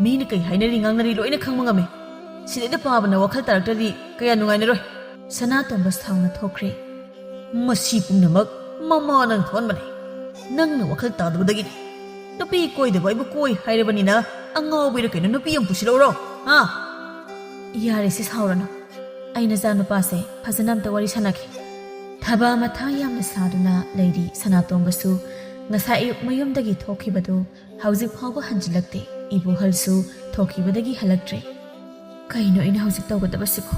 ꯃꯤꯅ ꯀꯩ ꯍꯥꯏꯅꯔꯤ ꯉꯥꯡꯅꯔꯤ ꯂꯣꯏꯅ ꯈꯪꯕ ꯉꯝꯃꯦ꯫ ꯁꯤꯗꯩꯗ ꯄꯥꯕꯅ ꯋꯥꯈꯜ ꯇꯥꯔꯛꯇ꯭ꯔꯗꯤ ꯀꯌꯥ ꯅꯨꯡꯉꯥꯏꯅꯔꯣꯏ꯫" ꯁꯅꯥꯇꯣꯝꯕ ꯁꯥꯎꯅ ꯊꯣꯛꯈ꯭ꯔꯦ꯫ "ꯃꯁꯤ ꯄꯨꯝꯅꯃꯛ ꯃꯃꯥꯅ ꯊꯣꯛꯍꯟꯕꯅꯦ꯫ ꯅꯪꯅ ꯋꯥꯈꯜ ꯇꯥꯗꯕꯗꯒꯤꯅꯦ꯫ ꯅꯨꯄꯤ ꯀꯣꯏꯗꯕ ꯑꯩꯕꯨ ꯀꯣꯏ ꯍꯥꯏꯔꯕꯅꯤꯅ ꯑꯉꯥꯎꯕꯤꯔ ꯀꯩꯅꯣ ꯅꯨꯄꯤ ꯑꯃ ꯄꯨꯁꯤꯜꯂꯛꯎꯔꯣ? ꯍꯥ?" "ꯌꯥꯔꯦꯁꯦ, ꯁꯥꯎꯔꯅꯨ꯫ ꯑꯩ ꯅꯆꯥꯅꯨꯄꯥꯁꯦ ꯐꯖꯅ ꯑꯝꯇ ꯋꯥꯔꯤ ꯁꯥꯟꯅꯒꯦ꯫" ꯊꯕꯥ ꯃꯊꯥ ꯌꯥꯝꯅ ꯁꯥꯗꯨꯅ ꯂꯩꯔꯤ꯫ ꯁꯅꯥꯇꯣꯝꯕꯁꯨ ꯉꯁꯥꯏ ꯑꯌꯨꯛ ꯃꯌꯨꯝꯗꯒꯤ ꯊꯣꯛꯈꯤꯕꯗꯨ ꯍꯧꯖꯤꯛ ꯐꯥꯎꯕ ꯍꯟꯖꯤꯜꯂꯛꯇꯦ꯫ ꯏꯕꯣꯍꯜꯁꯨ ꯊꯣꯛꯈꯤꯕꯗꯒꯤ ꯍꯜꯂꯛꯇ꯭ꯔꯦ꯫ ꯀꯩꯅꯣ ꯑꯩꯅ ꯍꯧꯖꯤꯛ ꯇꯧꯒꯗꯕꯁꯤꯕꯣ?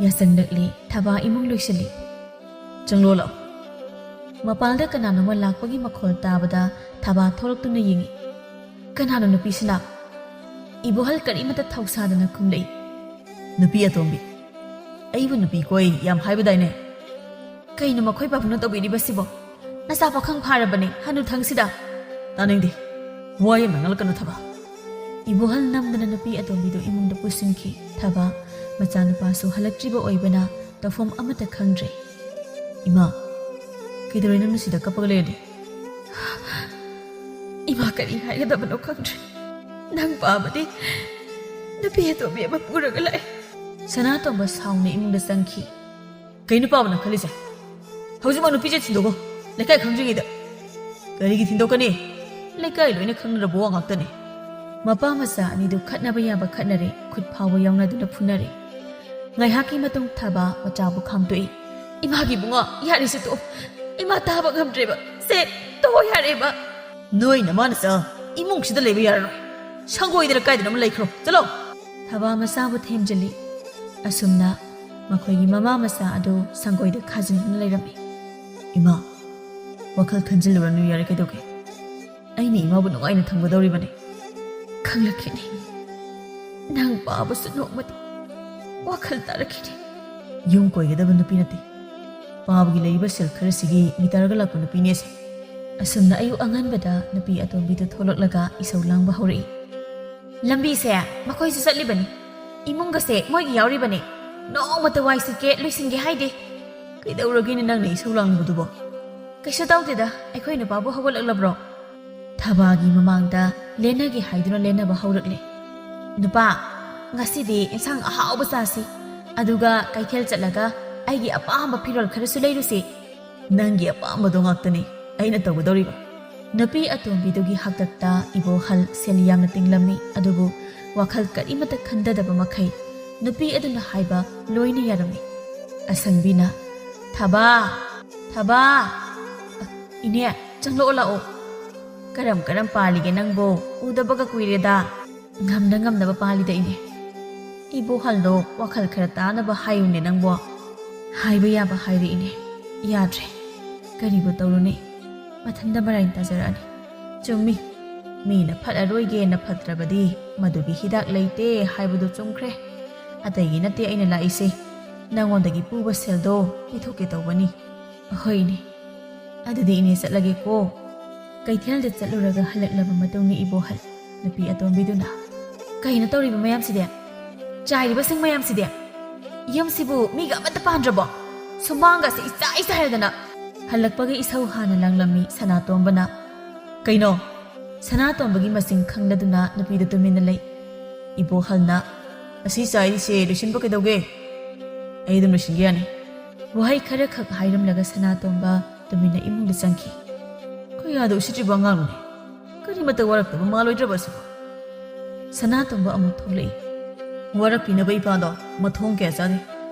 ꯌꯥꯆꯪꯂꯛꯂꯦ꯫ ꯊꯕꯥ ꯏꯃꯨꯡ ꯂꯣꯏꯁꯤꯜꯂꯤ꯫ "ꯆꯪꯂꯣ ꯂꯥꯛꯑꯣ꯫" ꯃꯄꯥꯟꯗ ꯀꯅꯥꯅꯣꯃ ꯂꯥꯛꯄꯒꯤ ꯃꯈꯣꯜ ꯇꯥꯕꯗ ꯊꯕꯥ ꯊꯣꯛꯂꯛꯇꯨꯅ ꯌꯦꯡꯉꯤ꯫ "ꯀꯅꯥꯅꯣ ꯅꯨꯄꯤꯁꯤꯅ?" ꯏꯕꯣꯍꯜ ꯀꯔꯤꯃꯇ ꯊꯧꯁꯥꯗꯅ ꯈꯨꯝꯂꯛꯏ꯫ "ꯅꯨꯄꯤ ꯑꯇꯣꯝꯕꯤ, ꯑꯩꯕꯨ ꯅꯨꯄꯤ ꯀꯣꯏ ꯌꯥꯝ ꯍꯥꯏꯕꯗꯥꯏꯅꯦ?" "ꯀꯩꯅꯣ ꯃꯈꯣꯏ ꯄꯥꯕꯨꯡꯅ ꯇꯧꯕꯤꯔꯤꯕꯁꯤꯕꯣ? ꯅꯆꯥ ꯄꯥꯈꯪ ꯐꯥꯔꯕꯅꯦ ꯍꯅꯨꯊꯪꯁꯤꯗ꯫" "ꯇꯥꯅꯤꯡꯗꯦ, ꯋꯥ ꯌꯥꯝꯅ ꯉꯥꯡꯂꯛꯀꯅꯨ ꯊꯕꯥ꯫" ꯏꯕꯣꯍꯜ ꯅꯝꯗꯅ ꯅꯨꯄꯤ ꯑꯇꯣꯝꯕꯤꯗꯨ ꯏꯃꯨꯡꯗ ꯄꯨꯁꯤꯟꯈꯤ꯫ ꯊꯕꯥ ꯃꯆꯥꯅꯨꯄꯥꯁꯨ ꯍꯜꯂꯛꯇ꯭ꯔꯤꯕ ꯑꯣꯏꯕꯅ ꯇꯧꯐꯝ ꯑꯃꯠꯇ ꯈꯪꯗ꯭ꯔꯦ꯫ "ꯏꯃꯥ, ꯀꯩꯗꯧꯔꯦ ꯅꯪꯅ ꯁꯤꯗ ꯀꯞꯄꯒ ꯂꯩꯔꯗꯤ?" "ꯏꯃꯥ, ꯀꯔꯤ ꯍꯥꯏꯒꯗꯕꯅꯣ ꯈꯪꯗ꯭ꯔꯦ꯫ ꯅꯪ ꯄꯥꯕꯗꯤ ꯅꯨꯄꯤ ꯑꯇꯣꯝꯕꯤ ꯑꯃ ꯄꯨꯔꯒ ꯂꯥꯛꯑꯦ꯫" ꯁꯅꯥꯇꯣꯝꯕ ꯁꯥꯎꯅ ꯏꯃꯨꯡꯗ ꯆꯪꯈꯤ꯫ "ꯀꯩꯅꯣ ꯄꯥꯕꯅ ꯈꯜꯂꯤꯁꯦ? ꯍꯧꯖꯤꯛꯃꯛ ꯅꯨꯄꯤꯁꯦ ꯊꯤꯟꯗꯣꯛꯈꯣ, ꯂꯩꯀꯥꯏ ꯈꯪꯗ꯭ꯔꯤꯉꯩꯗ꯫" "ꯀꯔꯤꯒꯤ ꯊꯤꯟꯗꯣꯛꯀꯅꯤ? ꯂꯩꯀꯥꯏ ꯂꯣꯏꯅ ꯈꯪꯅꯔꯕ ꯋꯥ ꯉꯥꯛꯇꯅꯤ꯫" ꯃꯄꯥ ꯃꯆꯥ ꯑꯅꯤꯗꯨ ꯈꯠꯅꯕ ꯌꯥꯕ ꯈꯠꯅꯔꯦ, ꯈꯨꯠ ꯐꯥꯎꯕ ꯌꯥꯎꯅꯗꯨꯅ ꯐꯨꯅꯔꯦ꯫ ꯉꯥꯏꯍꯥꯛꯀꯤ ꯃꯇꯨꯡ ꯊꯕꯥ ꯃꯆꯥꯕꯨ ꯈꯥꯝꯗꯣꯛꯏ꯫ "ꯏꯃꯥꯒꯤ ꯏꯕꯨꯡꯉꯣ, ꯌꯥꯔꯦꯁꯦ ꯇꯣꯛꯑꯣ꯫ ꯏꯃꯥ ꯇꯥꯕ ꯉꯝꯗ꯭ꯔꯦꯕ꯫ ꯁꯦ, ꯇꯣꯛꯑꯣ ꯌꯥꯔꯦꯕ꯫" "ꯅꯣꯏ ꯅꯃꯥ ꯅꯆꯥ ꯏꯃꯨꯡꯁꯤꯗ ꯂꯩꯕ ꯌꯥꯔꯔꯣꯏ꯫ ꯁꯪꯒꯣꯏꯗꯅ ꯀꯥꯏꯗꯅꯣ ꯑꯃ ꯂꯩꯈ꯭ꯔꯣ꯫ ꯆꯠꯂꯣ!" ꯊꯕꯥ ꯃꯆꯥꯕꯨ ꯊꯦꯝꯖꯤꯜꯂꯤ꯫ ꯑꯁꯨꯝꯅ ꯃꯈꯣꯏꯒꯤ ꯃꯃꯥ ꯃꯆꯥ ꯑꯗꯨ ꯁꯪꯒꯣꯏꯗ ꯈꯥꯖꯤꯟꯗꯨꯅ ꯂꯩꯔꯝꯃꯤ꯫ "ꯏꯃꯥ, ꯋꯥꯈꯜ ꯈꯟꯖꯤꯜꯂꯨꯔꯅꯨ, ꯌꯥꯔꯦ, ꯀꯩꯗꯧꯒꯦ? ꯑꯩꯅ ꯏꯃꯥꯕꯨ ꯅꯨꯡꯉꯥꯏꯅ ꯊꯝꯒꯗꯧꯔꯤꯕꯅꯤ꯫" "ꯈꯪꯂꯛꯈꯤꯅꯤ꯫ ꯅꯪ ꯄꯥꯕꯁꯨ ꯅꯣꯡꯃꯗꯤ ꯋꯥꯈꯜ ꯇꯥꯔꯛꯈꯤꯅꯤ꯫" "ꯌꯨꯝ ꯀꯣꯏꯒꯗꯕ ꯅꯨꯄꯤ ꯅꯠꯇꯦ꯫ ꯄꯥꯕꯒꯤ ꯂꯩꯔꯤꯕ ꯁꯦꯜ ꯈꯔꯁꯤꯒꯤ ꯃꯤꯇꯔꯒ ꯂꯥꯛꯄ ꯅꯨꯄꯤꯅꯦꯁꯦ꯫" ꯑꯁꯨꯝꯅ ꯑꯌꯨꯛ ꯑꯉꯟꯕꯗ ꯅꯨꯄꯤ ꯑꯇꯣꯝꯕꯤꯗꯨ ꯊꯣꯛꯂꯛꯂꯒ ꯏꯁꯧ ꯂꯥꯡꯕ ꯍꯧꯔꯛꯏ꯫ "ꯂꯝꯕꯤꯁꯦ ꯃꯈꯣꯏꯁꯨ ꯆꯠꯂꯤꯕꯅꯤ, ꯏꯃꯨꯡꯒꯁꯦ ꯃꯣꯏꯒꯤ ꯌꯥꯎꯔꯤꯕꯅꯤ, ꯅꯣꯡꯃꯇ ꯋꯥꯏ ꯁꯤꯠꯀꯦ ꯂꯣꯏꯁꯤꯟꯒꯦ ꯍꯥꯏꯗꯦ꯫ ꯀꯩꯗꯧꯔꯒꯦꯅꯦ ꯅꯪꯅ ꯏꯁꯧ ꯂꯥꯡꯂꯤꯕꯗꯨꯕꯣ?" "ꯀꯩꯁꯨ ꯇꯧꯗꯦꯗ, ꯑꯩꯈꯣꯏ ꯅꯨꯄꯥꯕꯨ ꯍꯧꯒꯠꯂꯛꯂꯕ꯭ꯔꯣ?" ꯊꯕꯥꯒꯤ ꯃꯃꯥꯡꯗ ꯂꯦꯟꯅꯒꯦ ꯍꯥꯏꯗꯨꯅ ꯂꯦꯟꯅꯕ ꯍꯧꯔꯛꯂꯦ꯫ "ꯅꯨꯄꯥ, ꯉꯁꯤꯗꯤ ꯏꯟꯁꯥꯡ ꯑꯍꯥꯎꯕ ꯆꯥꯁꯤ, ꯑꯗꯨꯒ ꯀꯩꯊꯦꯜ ꯆꯠꯂꯒ ꯑꯩꯒꯤ ꯑꯄꯥꯝꯕ ꯐꯤꯔꯣꯜ ꯈꯔꯁꯨ ꯂꯩꯔꯨꯁꯤ꯫" "ꯅꯪꯒꯤ ꯑꯄꯥꯝꯕꯗꯣ ꯉꯥꯛꯇꯅꯤ ꯑꯩꯅ ꯇꯧꯒꯗꯧꯔꯤꯕ꯫" ꯅꯨꯄꯤ ꯑꯇꯣꯝꯕꯤꯗꯨꯒꯤ ꯍꯥꯛꯇꯛꯇ ꯏꯕꯣꯍꯜ ꯁꯦꯜ ꯌꯥꯝꯅ ꯇꯤꯡꯂꯝꯃꯤ, ꯑꯗꯨꯕꯨ ꯋꯥꯈꯜ ꯀꯔꯤꯃꯠꯇ ꯈꯟꯊꯗꯕ ꯃꯈꯩ ꯅꯨꯄꯤ ꯑꯗꯨꯅ ꯍꯥꯏꯕ ꯂꯣꯏꯅ ꯌꯥꯔꯝꯃꯤ꯫ ꯑꯁꯪꯕꯤꯅ, "ꯊꯕꯥ, ꯊꯕꯥ, ꯏꯅꯦ, ꯆꯪꯂꯛꯑꯣ ꯂꯥꯛꯑꯣ꯫ ꯀꯔꯝ ꯀꯔꯝ ꯄꯥꯜꯂꯤꯒꯦ ꯅꯪꯕꯣ? ꯎꯗꯕꯒ ꯀꯨꯏꯔꯦꯗ꯫" "ꯉꯝꯅ ꯉꯝꯅꯕ ꯄꯥꯜꯂꯤꯗ ꯏꯅꯦ꯫" "ꯏꯕꯣꯍꯜꯗꯣ ꯋꯥꯈꯜ ꯈꯔ ꯇꯥꯅꯕ ꯍꯥꯏꯌꯨꯅꯦ ꯅꯪꯕꯣ꯫" "ꯍꯥꯏꯕ ꯌꯥꯕ ꯍꯥꯏꯔꯦ ꯏꯅꯦ, ꯌꯥꯗ꯭ꯔꯦ꯫ ꯀꯔꯤꯕꯨ ꯇꯧꯔꯨꯅꯤ, ꯃꯊꯟꯇ ꯃꯔꯥꯏꯅ ꯇꯥꯖꯔꯛꯑꯅꯤ꯫" "ꯆꯨꯝꯃꯤ, ꯃꯤꯅ ꯐꯠꯂꯔꯣꯏꯒꯦꯅ ꯐꯠꯇ꯭ꯔꯕꯗꯤ ꯃꯗꯨꯒꯤ ꯍꯤꯗꯥꯛ ꯂꯩꯇꯦ ꯍꯥꯏꯕꯗꯨ ꯆꯨꯝꯈ꯭ꯔꯦ꯫ ꯑꯇꯩꯒꯤ ꯅꯠꯇꯦ ꯑꯩꯅ ꯂꯥꯛꯏꯁꯦ, ꯅꯪꯉꯣꯟꯗꯒꯤ ꯄꯨꯕ ꯁꯦꯜꯗꯣ ꯄꯤꯊꯣꯛꯀꯦ ꯇꯧꯕꯅꯤ꯫" "ꯍꯣꯏꯅꯦ, ꯑꯗꯨꯗꯤ ꯏꯅꯦ ꯆꯠꯂꯒꯦꯀꯣ꯫" ꯀꯩꯊꯦꯜꯗ ꯆꯠꯂꯨꯔꯒ ꯍꯜꯂꯛꯂꯕ ꯃꯇꯨꯡꯗ ꯏꯕꯣꯍꯜ ꯅꯨꯄꯤ ꯑꯇꯣꯝꯕꯤꯗꯨꯅ, "ꯀꯩꯅꯣ ꯇꯧꯔꯤꯕ ꯃꯌꯥꯝꯁꯤꯗꯤ? ꯆꯥꯏꯔꯤꯕꯁꯤꯡ ꯃꯌꯥꯝꯁꯤꯗꯤ? ꯌꯨꯝꯁꯤꯕꯨ ꯃꯤꯒ ꯑꯃꯠꯇ ꯄꯥꯟꯗ꯭ꯔꯕꯣ? ꯁꯨꯃꯥꯡꯒꯁꯦ ꯏꯆꯥꯏ ꯆꯥꯏꯔꯗꯅ꯫" ꯍꯜꯂꯛꯄꯒ ꯏꯁꯧ ꯍꯥꯟꯅ ꯂꯥꯡꯂꯝꯃꯤ ꯁꯅꯥꯇꯣꯝꯕꯅ꯫ "ꯀꯩꯅꯣ?" ꯁꯅꯥꯇꯣꯝꯕꯒꯤ ꯃꯁꯤꯡ ꯈꯪꯂꯗꯨꯅ ꯅꯨꯄꯤꯗꯨ ꯇꯨꯃꯤꯟꯅ ꯂꯩ꯫ ꯏꯕꯣꯍꯜꯅ, "ꯑꯁꯤ ꯆꯥꯏꯔꯤꯁꯦ ꯂꯣꯏꯁꯤꯟꯕ ꯀꯩꯗꯧꯒꯦ? ꯑꯩ ꯑꯗꯨꯝ ꯂꯣꯏꯁꯤꯟꯒꯦ ꯌꯥꯅꯤ꯫" ꯋꯥꯍꯩ ꯈꯔꯈꯛ ꯍꯥꯏꯔꯝꯂꯒ ꯁꯅꯥꯇꯣꯝꯕ ꯇꯨꯃꯤꯟꯅ ꯏꯃꯨꯡꯗ ꯆꯪꯈꯤ꯫ "ꯀꯌꯥꯗ ꯎꯁꯤꯠꯇ꯭ꯔꯤꯕ ꯑꯉꯥꯡꯅꯣꯅꯦ, ꯀꯔꯤꯃꯠꯇ ꯋꯥꯔꯛꯇꯕ ꯃꯥꯜꯂꯣꯏꯗ꯭ꯔꯕ ꯑꯁꯤꯕꯨ?" ꯁꯅꯥꯇꯣꯝꯕ ꯑꯃꯨꯛ ꯊꯣꯛꯂꯛꯏ꯫ "ꯋꯥꯔꯛꯄꯤꯅꯕ ꯏꯄꯥꯗꯣ ꯃꯊꯣꯡ ꯀꯌꯥ ꯆꯥꯗꯦ,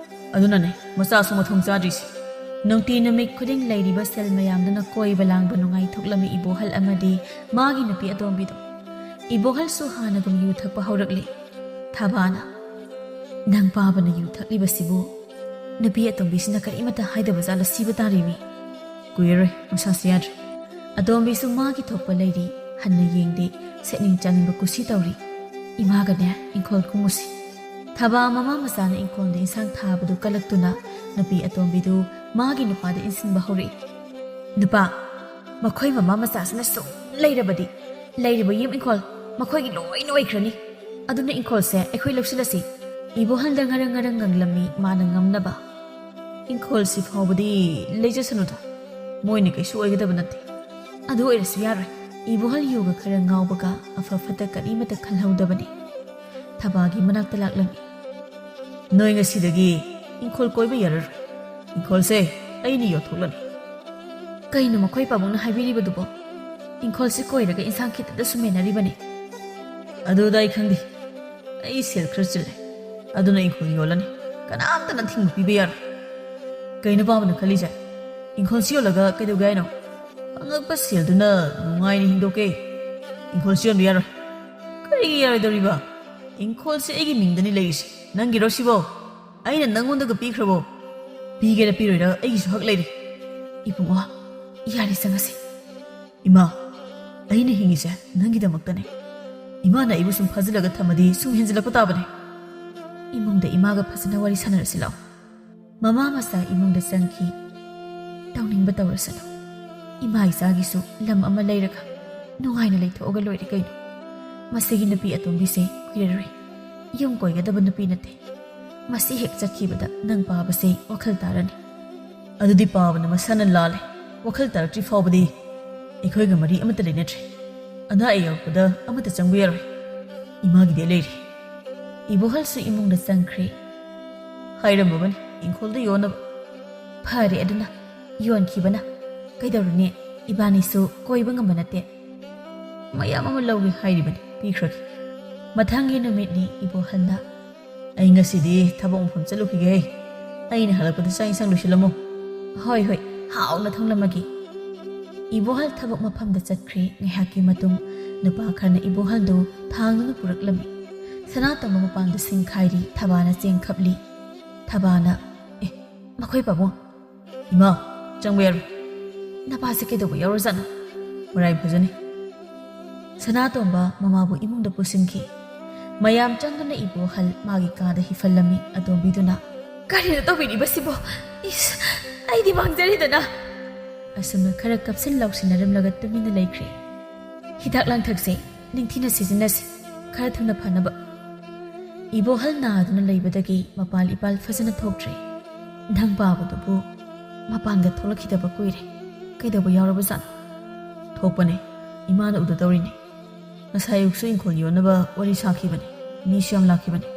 ꯑꯗꯨꯅꯅꯦ ꯃꯆꯥꯁꯨ ꯃꯊꯣꯡ ꯆꯥꯗ꯭ꯔꯤꯁꯤ꯫" ꯅꯨꯡꯇꯤ ꯅꯨꯃꯤꯠ ꯈꯨꯗꯤꯡ ꯂꯩꯔꯤꯕ ꯁꯦꯜ ꯃꯌꯥꯝꯗꯨꯅ ꯀꯣꯏꯕ ꯂꯥꯡꯕ ꯅꯨꯡꯉꯥꯏꯊꯣꯛꯂꯝꯃꯤ ꯏꯕꯣꯍꯜ ꯑꯃꯗꯤ ꯃꯥꯒꯤ ꯅꯨꯄꯤ ꯑꯇꯣꯝꯕꯤꯗꯣ꯫ ꯏꯕꯣꯍꯜꯁꯨ ꯍꯥꯟꯅꯒꯨꯝ ꯌꯨ ꯊꯛꯄ ꯍꯧꯔꯛꯂꯦ꯫ ꯊꯕꯥꯅ, "ꯅꯪ ꯄꯥꯕꯅ ꯌꯨ ꯊꯛꯂꯤꯕꯁꯤꯕꯨ ꯅꯨꯄꯤ ꯑꯇꯣꯝꯕꯤꯁꯤꯅ ꯀꯔꯤꯃꯠꯇ ꯍꯥꯏꯗꯕ ꯖꯥꯠꯂ ꯁꯤꯕ ꯇꯥꯔꯦꯃꯤ꯫ ꯀꯨꯏꯔꯔꯣꯏ, ꯃꯁꯥꯁꯤ ꯌꯥꯗ꯭ꯔꯦ꯫" ꯑꯇꯣꯝꯕꯤꯁꯨ ꯃꯥꯒꯤ ꯊꯣꯛꯄ ꯂꯩꯔꯤ, ꯍꯟꯅ ꯌꯦꯡꯗꯦ, ꯁꯦꯠꯅꯤꯡ ꯆꯥꯅꯤꯡꯕ ꯀꯨꯁꯤ ꯇꯧꯔꯤ꯫ "ꯏꯃꯥꯒꯅꯦ ꯏꯪꯈꯣꯜ ꯀꯨꯝꯃꯨꯁꯤ꯫" ꯊꯕꯥ ꯃꯃꯥ ꯃꯆꯥꯅ ꯏꯪꯈꯣꯜꯗ ꯏꯟꯁꯥꯡ ꯊꯥꯕꯗꯨ ꯀꯜꯂꯛꯇꯨꯅ ꯅꯨꯄꯤ ꯑꯇꯣꯝꯕꯤꯗꯨ ꯃꯥꯒꯤ ꯅꯨꯄꯥꯗ ꯏꯟꯁꯤꯟꯕ ꯍꯧꯔꯛꯏ꯫ "ꯅꯨꯄꯥ, ꯃꯈꯣꯏ ꯃꯃꯥ ꯃꯆꯥꯁꯤꯅ ꯁꯨꯝ ꯂꯩꯔꯕꯗꯤ ꯂꯩꯔꯤꯕ ꯌꯨꯝ ꯏꯪꯈꯣꯜ ꯃꯈꯣꯏꯒꯤ ꯂꯣꯏꯅ ꯑꯣꯏꯈ꯭ꯔꯅꯤ꯫ ꯑꯗꯨꯅ ꯏꯪꯈꯣꯜꯁꯦ ꯑꯩꯈꯣꯏ ꯂꯧꯁꯤꯜꯂꯁꯤ꯫" ꯏꯕꯣꯍꯜꯗ ꯉꯔꯪ ꯉꯔꯪ ꯉꯪꯂꯝꯃꯤ ꯃꯥꯅ ꯉꯝꯅꯕ꯫ "ꯏꯪꯈꯣꯜꯁꯤ ꯐꯥꯎꯕꯗꯤ ꯂꯩꯖꯁꯅꯨꯗ, ꯃꯣꯏꯅ ꯀꯩꯁꯨ ꯑꯣꯏꯒꯗꯕ ꯅꯠꯇꯦ꯫" "ꯑꯗꯨ ꯑꯣꯏꯔꯁꯨ ꯌꯥꯔꯣꯏ꯫" ꯏꯕꯣꯍꯜ ꯌꯨꯒ ꯈꯔ ꯉꯥꯎꯕꯒ ꯑꯐ ꯐꯠꯇ ꯀꯔꯤꯃꯠꯇ ꯈꯜꯍꯧꯗꯕꯅꯤ꯫ ꯊꯕꯥꯒꯤ ꯃꯅꯥꯛꯇ ꯂꯥꯛꯂꯝꯃꯤ꯫ "ꯅꯣꯏ ꯉꯁꯤꯗꯒꯤ ꯏꯪꯈꯣꯜ ꯀꯣꯏꯕ ꯌꯥꯔꯔꯣꯏ꯫ ꯏꯪꯈꯣꯜꯁꯦ ꯑꯩꯅ ꯌꯣꯟꯊꯣꯛꯂꯅꯤ꯫" "ꯀꯩꯅꯣ ꯃꯈꯣꯏ ꯄꯥꯕꯨꯡꯅ ꯍꯥꯏꯕꯤꯔꯤꯕꯗꯨꯕꯣ? ꯏꯪꯈꯣꯜꯁꯤ ꯀꯣꯏꯔꯒ ꯏꯟꯁꯥꯡ ꯈꯤꯇꯗ ꯁꯨꯃꯦꯟꯅꯔꯤꯕꯅꯤ꯫" "ꯑꯗꯨꯗ ꯑꯩ ꯈꯪꯗꯦ꯫ ꯑꯩ ꯁꯦꯜ ꯈꯔ ꯆꯤꯜꯂꯦ, ꯑꯗꯨꯅ ꯏꯪꯈꯣꯜ ꯌꯣꯜꯂꯅꯤ꯫ ꯀꯅꯥꯝꯇꯅ ꯊꯤꯡꯕ ꯄꯤꯕ ꯌꯥꯔꯣꯏ꯫" ꯀꯩꯅꯣ ꯄꯥꯕꯅ ꯈꯜꯂꯤꯁꯦ? ꯏꯪꯈꯣꯜꯁꯤ ꯌꯣꯜꯂꯒ ꯀꯩꯗꯧꯒꯦ ꯍꯥꯏꯅꯣ? ꯐꯪꯉꯛꯄ ꯁꯦꯜꯗꯨꯅ ꯅꯨꯡꯉꯥꯏꯅ ꯍꯤꯡꯗꯣꯛꯀꯦ꯫ ꯏꯪꯈꯣꯜꯁꯤ ꯌꯣꯟꯕ ꯌꯥꯔꯣꯏ꯫ ꯀꯔꯤꯒꯤ ꯌꯥꯔꯣꯏꯗꯧꯔꯤꯕ? ꯏꯪꯈꯣꯜꯁꯦ ꯑꯩꯒꯤ ꯃꯤꯡꯗꯅꯤ ꯂꯩꯔꯤꯁꯦ꯫ ꯅꯪꯒꯤꯔꯣ ꯁꯤꯕꯣ? ꯑꯩꯅ ꯅꯪꯉꯣꯟꯗꯒ ꯄꯤꯈ꯭ꯔꯕꯣ? ꯄꯤꯒꯦꯔꯥ ꯄꯤꯔꯣꯏꯔꯥ ꯑꯩꯒꯤꯁꯨ ꯍꯛ ꯂꯩꯔꯦ꯫ ꯏꯕꯨꯡꯉꯣ, ꯌꯥꯔꯦ, ꯆꯪꯉꯁꯤ꯫ ꯏꯃꯥ, ꯑꯩꯅ ꯍꯤꯡꯉꯤꯁꯦ ꯅꯪꯒꯤꯗꯃꯛꯇꯅꯦ꯫ ꯏꯃꯥꯅ ꯑꯩꯕꯨ ꯁꯨꯝ ꯐꯥꯖꯤꯜꯂꯒ ꯊꯝꯃꯗꯤ ꯁꯨꯝ ꯍꯦꯟꯖꯤꯜꯂꯛꯄ ꯇꯥꯕꯅꯦ꯫ ꯏꯃꯨꯡꯗ ꯏꯃꯥꯒ ꯐꯖꯅ ꯋꯥꯔꯤ ꯁꯥꯟꯅꯔꯁꯤ ꯂꯥꯛꯑꯣ꯫ ꯃꯃꯥ ꯃꯆꯥ ꯏꯃꯨꯡꯗ ꯆꯪꯈꯤ꯫ ꯇꯧꯅꯤꯡꯕ ꯇꯧꯔꯁꯅꯨ꯫ ꯏꯃꯥ ꯏꯆꯥꯒꯤꯁꯨ ꯂꯝ ꯑꯃ ꯂꯩꯔꯒ ꯅꯨꯡꯉꯥꯏꯅ ꯂꯩꯊꯣꯛꯑꯒ ꯂꯣꯏꯔꯦ ꯀꯩꯅꯣ꯫ ꯃꯁꯤꯒꯤ ꯅꯨꯄꯤ ꯑꯇꯣꯝꯕꯤꯁꯦ ꯀꯨꯏꯔꯔꯣꯏ꯫ ꯌꯨꯝ ꯀꯣꯏꯒꯗꯕ ꯅꯨꯄꯤ ꯅꯠꯇꯦ꯫ ꯃꯁꯤ ꯍꯦꯛ ꯆꯠꯈꯤꯕꯗ ꯅꯪ ꯄꯥꯕꯁꯦ ꯋꯥꯈꯜ ꯇꯥꯔꯅꯤ꯫ ꯑꯗꯨꯗꯤ ꯄꯥꯕꯅ ꯃꯁꯥꯅ ꯂꯥꯜꯂꯦ꯫ ꯋꯥꯈꯜ ꯇꯥꯔꯛꯇ꯭ꯔꯤ ꯐꯥꯎꯕꯗꯤ ꯑꯩꯈꯣꯏꯒ ꯃꯔꯤ ꯑꯃꯠꯇ ꯂꯩꯅꯗ꯭ꯔꯦ꯫ ꯑꯅꯥ ꯑꯌꯦꯛ ꯌꯥꯎꯔꯛꯄꯗ ꯑꯃꯠꯇ ꯆꯪꯕ ꯌꯥꯔꯣꯏ꯫ ꯏꯃꯥꯒꯤꯗꯤ ꯂꯩꯔꯤ꯫ ꯏꯕꯣꯍꯜꯁꯨ ꯏꯃꯨꯡꯗ ꯆꯪꯈ꯭ꯔꯦ꯫ ꯍꯥꯏꯔꯝꯃꯕꯅꯤ ꯏꯪꯈꯣꯜꯗ ꯌꯣꯟꯅꯕ꯫ ꯐꯔꯦ ꯑꯗꯨꯅ, ꯌꯣꯟꯈꯤꯕꯅ꯫ ꯀꯩꯗꯧꯔꯨꯅꯤ, ꯏꯕꯥꯅꯤꯁꯨ ꯀꯣꯏꯕ ꯉꯝꯕ ꯅꯠꯇꯦ꯫ ꯃꯌꯥꯝ ꯑꯃ ꯂꯧꯒꯦ ꯍꯥꯏꯔꯤꯕꯅꯤ, ꯄꯤꯈ꯭ꯔꯒꯦ꯫ ꯃꯊꯪꯒꯤ ꯅꯨꯃꯤꯠꯅꯤ ꯏꯕꯣꯍꯜꯅ, "ꯑꯩ ꯉꯁꯤꯗꯤ ꯊꯕꯛ ꯃꯐꯝ ꯆꯠꯂꯨꯈꯤꯒꯦ꯫ ꯑꯩꯅ ꯍꯜꯂꯛꯄꯗ ꯆꯥꯛ ꯏꯟꯁꯥꯡ ꯂꯣꯏꯁꯤꯜꯂꯝꯃꯣ꯫" "ꯍꯣꯏ, ꯍꯣꯏ, ꯍꯥꯎꯅ ꯊꯣꯡꯂꯝꯃꯒꯦ꯫" ꯏꯕꯣꯍꯜ ꯊꯕꯛ ꯃꯐꯝꯗ ꯆꯠꯈ꯭ꯔꯦ꯫ ꯉꯥꯏꯍꯥꯛꯀꯤ ꯃꯇꯨꯡ ꯅꯨꯄꯥ ꯈꯔꯅ ꯏꯕꯣꯍꯜꯗꯨ ꯊꯥꯡꯗꯨꯅ ꯄꯨꯔꯛꯂꯝꯃꯤ꯫ ꯁꯅꯥꯇꯣꯝꯕ ꯃꯄꯥꯟꯗ ꯁꯤꯡ ꯈꯥꯏꯔꯤ, ꯊꯕꯥꯅ ꯆꯦꯡ ꯈꯞꯂꯤ꯫ ꯊꯕꯥꯅ, "ꯑꯦ, ꯃꯈꯣꯏ ꯄꯥꯕꯨꯡ꯫" "ꯏꯃꯥ, ꯆꯪꯕ ꯌꯥꯔꯣꯏ꯫" "ꯅꯄꯥꯁꯦ ꯀꯩꯗꯧꯕ ꯌꯥꯎꯔꯖꯥꯠꯅꯣ?" "ꯃꯔꯥꯏ ꯐꯖꯅꯤ꯫" ꯁꯅꯥꯇꯣꯝꯕ ꯃꯃꯥꯕꯨ ꯏꯃꯨꯡꯗ ꯄꯨꯁꯤꯟꯈꯤ꯫ ꯃꯌꯥꯝ ꯆꯪꯗꯨꯅ ꯏꯕꯣꯍꯜ ꯃꯥꯒꯤ ꯀꯥꯗ ꯍꯤꯐꯜꯂꯝꯃꯤ꯫ ꯑꯇꯣꯝꯕꯤꯗꯨꯅ, "ꯀꯔꯤꯅꯣ ꯇꯧꯕꯤꯔꯤꯕꯁꯤꯕꯣ? ꯏꯁ, ꯑꯩꯗꯤ ꯃꯥꯡꯖꯔꯦꯗꯅ!" ꯑꯁꯨꯝꯅ ꯈꯔ ꯀꯞꯁꯤꯟ ꯂꯥꯎꯁꯤꯟꯅꯔꯝꯂꯒ ꯇꯨꯃꯤꯟꯅ ꯂꯩꯈ꯭ꯔꯦ꯫ "ꯍꯤꯗꯥꯛ ꯂꯥꯡꯊꯛꯁꯦ ꯅꯤꯡꯊꯤꯅ ꯁꯤꯖꯤꯟꯅꯁꯤ, ꯈꯔ ꯊꯨꯅ ꯐꯅꯕ꯫" ꯏꯕꯣꯍꯜ ꯅꯥꯗꯨꯅ ꯂꯩꯕꯗꯒꯤ ꯃꯄꯥꯜ ꯏꯄꯥꯜ ꯐꯖꯅ ꯊꯣꯛꯇ꯭ꯔꯦ꯫ "ꯅꯪ ꯄꯥꯕꯗꯨꯕꯨ ꯃꯄꯥꯟꯒ ꯊꯣꯛꯂꯛꯈꯤꯗꯕ ꯀꯨꯏꯔꯦ꯫ ꯀꯩꯗꯧꯕ ꯌꯥꯎꯔꯕꯖꯥꯠꯅꯣ?" "ꯊꯣꯛꯄꯅꯦ, ꯏꯃꯥꯅ ꯎꯗꯗꯧꯔꯤꯅꯦ꯫ ꯉꯁꯥꯏ ꯑꯌꯨꯛꯁꯨ ꯏꯪꯈꯣꯜ ꯌꯣꯟꯅꯕ ꯋꯥꯔꯤ ꯁꯥꯈꯤꯕꯅꯦ꯫ ꯃꯤꯁꯨ ꯌꯥꯝ ꯂꯥꯛꯈꯤꯕꯅꯦ꯫"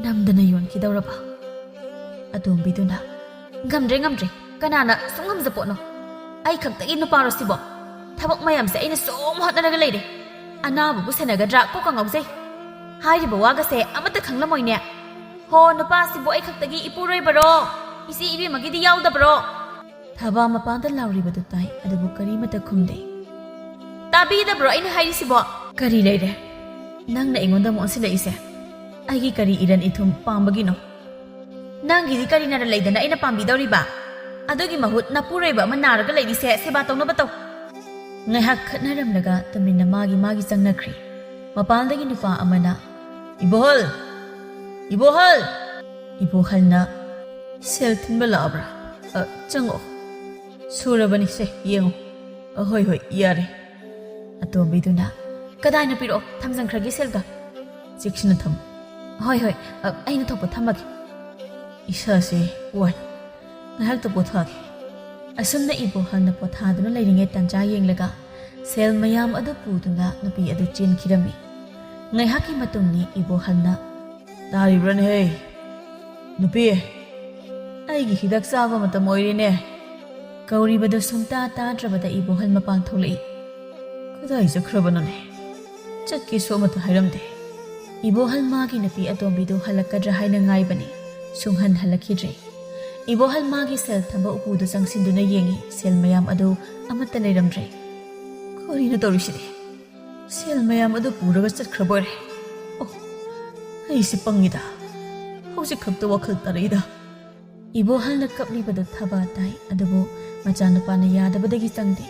"ꯅꯝꯗꯅ ꯌꯣꯟꯈꯤꯗꯧꯔꯕ?" ꯑꯇꯣꯝꯕꯤꯗꯨꯅ, "ꯉꯝꯗ꯭ꯔꯦ, ꯉꯝꯗ꯭ꯔꯦ꯫ ꯀꯅꯥꯅ ꯁꯨꯝ ꯉꯝꯖꯄꯣꯠꯅꯣ? ꯑꯩ ꯈꯛꯇꯒꯤ ꯅꯨꯄꯥꯔꯣ ꯁꯤꯕꯣ? ꯊꯕꯛ ꯃꯌꯥꯝꯁꯦ ꯑꯩꯅ ꯁꯨꯝ ꯍꯣꯠꯅꯔꯒ ꯂꯩꯔꯦ꯫ ꯑꯅꯥꯕꯕꯨ ꯁꯦꯟꯅꯒꯗ꯭ꯔꯥ ꯀꯣꯛꯀ ꯉꯥꯎꯖꯩ꯫ ꯍꯥꯏꯔꯤꯕ ꯋꯥꯒꯁꯦ ꯑꯃꯠꯇ ꯈꯪꯂꯝꯃꯣꯏꯅꯦ꯫ ꯍꯣ, ꯅꯨꯄꯥꯁꯤꯕꯨ ꯑꯩ ꯈꯛꯇꯒꯤ ꯏꯄꯨꯔꯣꯏꯕꯔꯣ? ꯏꯆꯦ ꯏꯕꯦꯝꯃꯒꯤꯗꯤ ꯌꯥꯎꯗꯕ꯭ꯔꯣ? ꯊꯕꯥ ꯃꯄꯥꯟꯗ ꯂꯥꯎꯔꯤꯕꯗꯨ ꯇꯥꯏ, ꯑꯗꯨꯕꯨ ꯀꯔꯤꯃꯠꯇ ꯈꯨꯝꯗꯦ꯫ ꯇꯥꯕꯤꯗꯕ꯭ꯔꯣ ꯑꯩꯅ ꯍꯥꯏꯔꯤꯁꯤꯕꯣ? ꯀꯔꯤ ꯂꯩꯔꯦ? ꯅꯪꯅ ꯑꯩꯉꯣꯟꯗ ꯑꯃꯨꯛ ꯑꯣꯟꯁꯤꯜꯂꯛꯏꯁꯦ? ꯑꯩꯒꯤ ꯀꯔꯤ ꯏꯔꯟ ꯏꯊꯨꯝ ꯄꯥꯝꯕꯒꯤꯅꯣ? ꯅꯪꯒꯤꯗꯤ ꯀꯔꯤ ꯅꯔꯟ ꯂꯩꯗꯅ ꯑꯩꯅ ꯄꯥꯝꯕꯤꯗꯧꯔꯤꯕ? ꯑꯗꯨꯒꯤ ꯃꯍꯨꯠ ꯅꯄꯨꯔꯣꯏꯕ ꯑꯃ ꯅꯥꯔꯒ ꯂꯩꯔꯤꯁꯦ ꯁꯦꯕꯥ ꯇꯧꯅꯕ ꯇꯧ꯫ ꯉꯥꯏꯍꯥꯛ ꯈꯠꯅꯔꯝꯂꯒ ꯇꯨꯃꯤꯟꯅ ꯃꯥꯒꯤ ꯃꯥꯒꯤ ꯆꯪꯅꯈ꯭ꯔꯦ꯫ ꯃꯄꯥꯟꯗꯒꯤ ꯅꯨꯄꯥ ꯑꯃꯅ, "ꯏꯕꯣꯍꯜ! ꯏꯕꯣꯍꯜ!" ꯏꯕꯣꯍꯜꯅ, "ꯁꯦꯜ ꯊꯤꯟꯕ ꯂꯥꯛꯑꯕ꯭ꯔꯥ? ꯑ, ꯆꯪꯉꯛꯑꯣ꯫ ꯁꯨꯔꯕꯅꯤ, ꯁꯦ, ꯌꯦꯡꯉꯣ꯫ ꯑ, ꯍꯣꯏ, ꯍꯣꯏ, ꯌꯥꯔꯦ꯫" ꯑꯇꯣꯝꯕꯤꯗꯨꯅ, "ꯀꯗꯥꯏꯅ ꯄꯤꯔꯛꯑꯣ, ꯊꯝꯖꯟꯈ꯭ꯔꯒꯦ ꯁꯦꯜꯒ꯫" "ꯆꯦꯛꯁꯤꯟꯅ ꯊꯝꯃꯨ꯫" "ꯍꯣꯏ, ꯍꯣꯏ, ꯑ, ꯑꯩꯅ ꯊꯣꯛꯄ ꯊꯝꯃꯒꯦ꯫" "ꯏꯁꯥꯁꯦ ꯋꯥꯏ, ꯉꯥꯏꯍꯥꯛꯇ ꯄꯣꯊꯥꯒꯦ꯫" ꯑꯁꯨꯝꯅ ꯏꯕꯣꯍꯜꯅ ꯄꯣꯊꯥꯗꯨꯅ ꯂꯩꯔꯤꯉꯩ ꯇꯟꯖꯥ ꯌꯦꯡꯂꯒ ꯁꯦꯜ ꯃꯌꯥꯝ ꯑꯗꯨ ꯄꯨꯗꯨꯅ ꯅꯨꯄꯤ ꯑꯗꯨ ꯆꯦꯟꯈꯤꯔꯝꯃꯤ꯫ ꯉꯥꯏꯍꯥꯛꯀꯤ ꯃꯇꯨꯡꯅꯤ ꯏꯕꯣꯍꯜꯅ, "ꯇꯥꯔꯤꯕ꯭ꯔꯅꯦꯍꯦ? ꯅꯨꯄꯤ, ꯑꯩꯒꯤ ꯍꯤꯗꯥꯛ ꯆꯥꯕ ꯃꯇꯝ ꯑꯣꯏꯔꯦꯅꯦ꯫" ꯀꯧꯔꯤꯕꯗꯨ ꯁꯨꯡꯇꯥ ꯇꯥꯗ꯭ꯔꯕꯗ ꯏꯕꯣꯍꯜ ꯃꯄꯥꯟ ꯊꯣꯛꯂꯛꯏ꯫ "ꯀꯗꯥꯏ ꯆꯠꯈ꯭ꯔꯕꯅꯣꯅꯦ? ꯆꯠꯀꯦꯁꯨ ꯑꯃꯠꯇ ꯍꯥꯏꯔꯝꯗꯦ꯫" ꯏꯕꯣꯍꯜ ꯃꯥꯒꯤ ꯅꯨꯄꯤ ꯑꯇꯣꯝꯕꯤꯗꯨ ꯍꯜꯂꯛꯀꯗ꯭ꯔꯥ ꯍꯥꯏꯅ ꯉꯥꯏꯕꯅꯤ, ꯁꯨꯡꯍꯟ ꯍꯜꯂꯛꯈꯤꯗ꯭ꯔꯦ꯫ ꯏꯕꯣꯍꯜ ꯃꯥꯒꯤ ꯁꯦꯜ ꯊꯝꯕ ꯎꯄꯨꯗꯨ ꯆꯪꯁꯤꯟꯗꯨꯅ ꯌꯦꯡꯉꯤ, ꯁꯦꯜ ꯃꯌꯥꯝ ꯑꯗꯨ ꯑꯃꯠꯇ ꯂꯩꯔꯝꯗ꯭ꯔꯦ꯫ "ꯀꯔꯤꯅꯣ ꯇꯧꯔꯤꯁꯤꯗꯤ? ꯁꯦꯜ ꯃꯌꯥꯝ ꯑꯗꯨ ꯄꯨꯔꯒ ꯆꯠꯈ꯭ꯔꯕ ꯑꯣꯏꯔꯦ꯫ ꯑꯣ, ꯑꯩꯁꯤ ꯄꯪꯉꯤꯗ꯫ ꯍꯧꯖꯤꯛ ꯈꯛꯇ ꯋꯥꯈꯜ ꯇꯥꯔꯛꯏꯗ꯫" ꯏꯕꯣꯍꯜꯅ ꯀꯞꯂꯤꯕꯗꯨ ꯊꯕꯥ ꯇꯥꯏ, ꯑꯗꯨꯕꯨ ꯃꯆꯥꯅꯨꯄꯥꯅ ꯌꯥꯗꯕꯗꯒꯤ ꯆꯪꯗꯦ꯫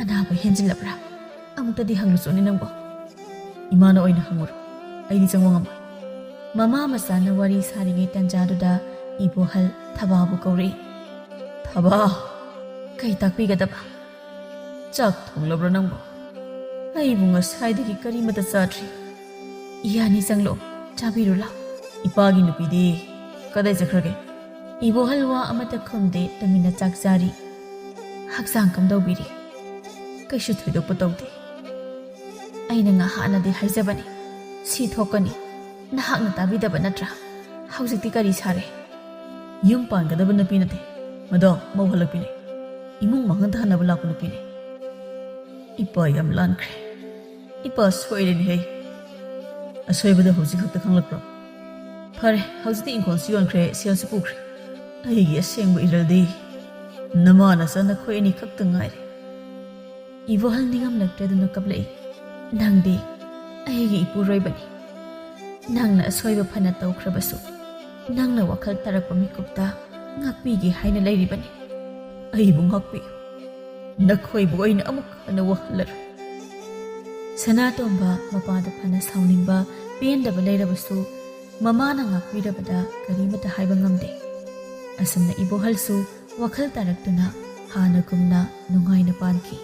"ꯑꯅꯥꯕ ꯍꯦꯟꯖꯤꯜꯂꯕ꯭ꯔꯥ? ꯑꯃꯨꯛꯇꯗꯤ ꯍꯪꯂꯨꯆꯣꯅꯦ ꯅꯪꯕꯣ꯫" "ꯏꯃꯥꯅ ꯑꯣꯏꯅ ꯍꯪꯉꯨꯔꯣ, ꯑꯩꯗꯤ ꯆꯪꯕ ꯉꯝꯃꯣꯏ꯫" ꯃꯃꯥ ꯃꯆꯥꯅ ꯋꯥꯔꯤ ꯁꯥꯔꯤꯉꯩ ꯇꯟꯖꯥꯗꯨꯗ ꯏꯕꯣꯍꯜ ꯊꯕꯥꯕꯨ ꯀꯧꯔꯛꯏ꯫ "ꯊꯕꯥ!" "ꯀꯩ ꯇꯥꯛꯄꯤꯒꯗꯕ?" "ꯆꯥꯛ ꯊꯣꯡꯂꯕ꯭ꯔꯥ ꯅꯪꯕꯣ? ꯑꯩꯕꯨ ꯉꯁꯥꯏꯗꯒꯤ ꯀꯔꯤꯃꯠꯇ ꯆꯥꯗ꯭ꯔꯤ꯫" "ꯌꯥꯅꯤ, ꯆꯪꯂꯛꯑꯣ, ꯆꯥꯕꯤꯔꯨ ꯂꯥꯎ꯫" "ꯏꯄꯥꯒꯤ ꯅꯨꯄꯤꯗꯤ ꯀꯗꯥꯏ ꯆꯠꯈ꯭ꯔꯒꯦ?" ꯏꯕꯣꯍꯜ ꯋꯥ ꯑꯃꯠꯇ ꯈꯨꯝꯗꯦ, ꯇꯨꯃꯤꯟꯅ ꯆꯥꯛ ꯆꯥꯔꯤ꯫ "ꯍꯛꯆꯥꯡ ꯀꯝꯗꯧꯕꯤꯔꯤ?" "ꯀꯩꯁꯨ ꯊꯣꯏꯗꯣꯛꯄ ꯇꯧꯗꯦ꯫" "ꯑꯩꯅ ꯉꯍꯥꯟꯅꯗꯤ ꯍꯥꯏꯖꯕꯅꯤ, ꯁꯤ ꯊꯣꯛꯀꯅꯤ꯫ ꯅꯍꯥꯛꯅ ꯇꯥꯕꯤꯗꯕ ꯅꯠꯇ꯭ꯔꯥ? ꯍꯧꯖꯤꯛꯇꯤ ꯀꯔꯤ ꯁꯥꯔꯦ?" "ꯌꯨꯝ ꯄꯥꯟꯒꯗꯕ ꯅꯨꯄꯤ ꯅꯠꯇꯦ, ꯃꯗꯣ ꯃꯧ ꯍꯜꯂꯛꯄꯤꯅꯦ꯫ ꯏꯃꯨꯡ ꯃꯥꯡꯍꯟ ꯇꯥꯍꯟꯅꯕ ꯂꯥꯛꯄ ꯅꯨꯄꯤꯅꯦ꯫" "ꯏꯄꯥ ꯌꯥꯝ ꯂꯥꯟꯈ꯭ꯔꯦ꯫ ꯏꯄꯥ ꯁꯣꯏꯔꯦꯅꯦꯍꯦ꯫" "ꯑꯁꯣꯏꯕꯗꯣ ꯍꯧꯖꯤꯛ ꯈꯛꯇ ꯈꯪꯂꯛꯄ꯭ꯔꯣ?" "ꯐꯔꯦ, ꯍꯧꯖꯤꯛꯇꯤ ꯏꯪꯈꯣꯜꯁꯨ ꯌꯣꯟꯈ꯭ꯔꯦ, ꯁꯦꯜꯁꯨ ꯄꯨꯈ꯭ꯔꯦ꯫ ꯑꯩꯒꯤ ꯑꯁꯦꯡꯕ ꯏꯔꯜꯗꯤ ꯅꯃꯥ ꯅꯆꯥ ꯅꯈꯣꯏ ꯑꯅꯤꯈꯛꯇ ꯉꯥꯏꯔꯦ꯫ ꯏꯕꯣꯍꯜ ꯅꯤꯡꯉꯝꯂꯛꯇꯗꯨꯅ ꯀꯞꯂꯛꯏ꯫ "ꯅꯪꯗꯤ ꯑꯩꯒꯤ ꯏꯄꯨꯔꯣꯏꯕꯅꯤ꯫ ꯅꯪꯅ ꯑꯁꯣꯏꯕ ꯐꯅ ꯇꯧꯈ꯭ꯔꯕꯁꯨ, ꯅꯪꯅ ꯋꯥꯈꯜ ꯇꯥꯔꯛꯄ ꯃꯤꯀꯨꯞꯇ ꯉꯥꯛꯄꯤꯒꯦ ꯍꯥꯏꯅ ꯂꯩꯔꯤꯕꯅꯤ꯫ ꯑꯩꯕꯨ ꯉꯥꯛꯄꯤꯌꯨ꯫ ꯅꯈꯣꯏꯕꯨ ꯑꯩꯅ ꯑꯃꯨꯛ ꯍꯟꯅ ꯋꯥꯍꯜꯂꯔꯣꯏ"꯫ ꯁꯅꯥꯇꯣꯝꯕ ꯃꯄꯥꯗ ꯐꯅ ꯁꯥꯎꯅꯤꯡꯕ, ꯄꯦꯟꯗꯕ ꯂꯩꯔꯕꯁꯨ, ꯃꯃꯥꯅ ꯉꯥꯛꯄꯤꯔꯕꯗ ꯀꯔꯤꯃꯠꯇ ꯍꯥꯏꯕ ꯉꯝꯗꯦ꯫ ꯑꯁꯨꯝꯅ ꯏꯕꯣꯍꯜꯁꯨ ꯋꯥꯈꯜ ꯇꯥꯔꯛꯇꯨꯅ ꯍꯥꯟꯅꯒꯨꯝꯅ ꯅꯨꯡꯉꯥꯏꯅ ꯄꯥꯟꯈꯤ꯫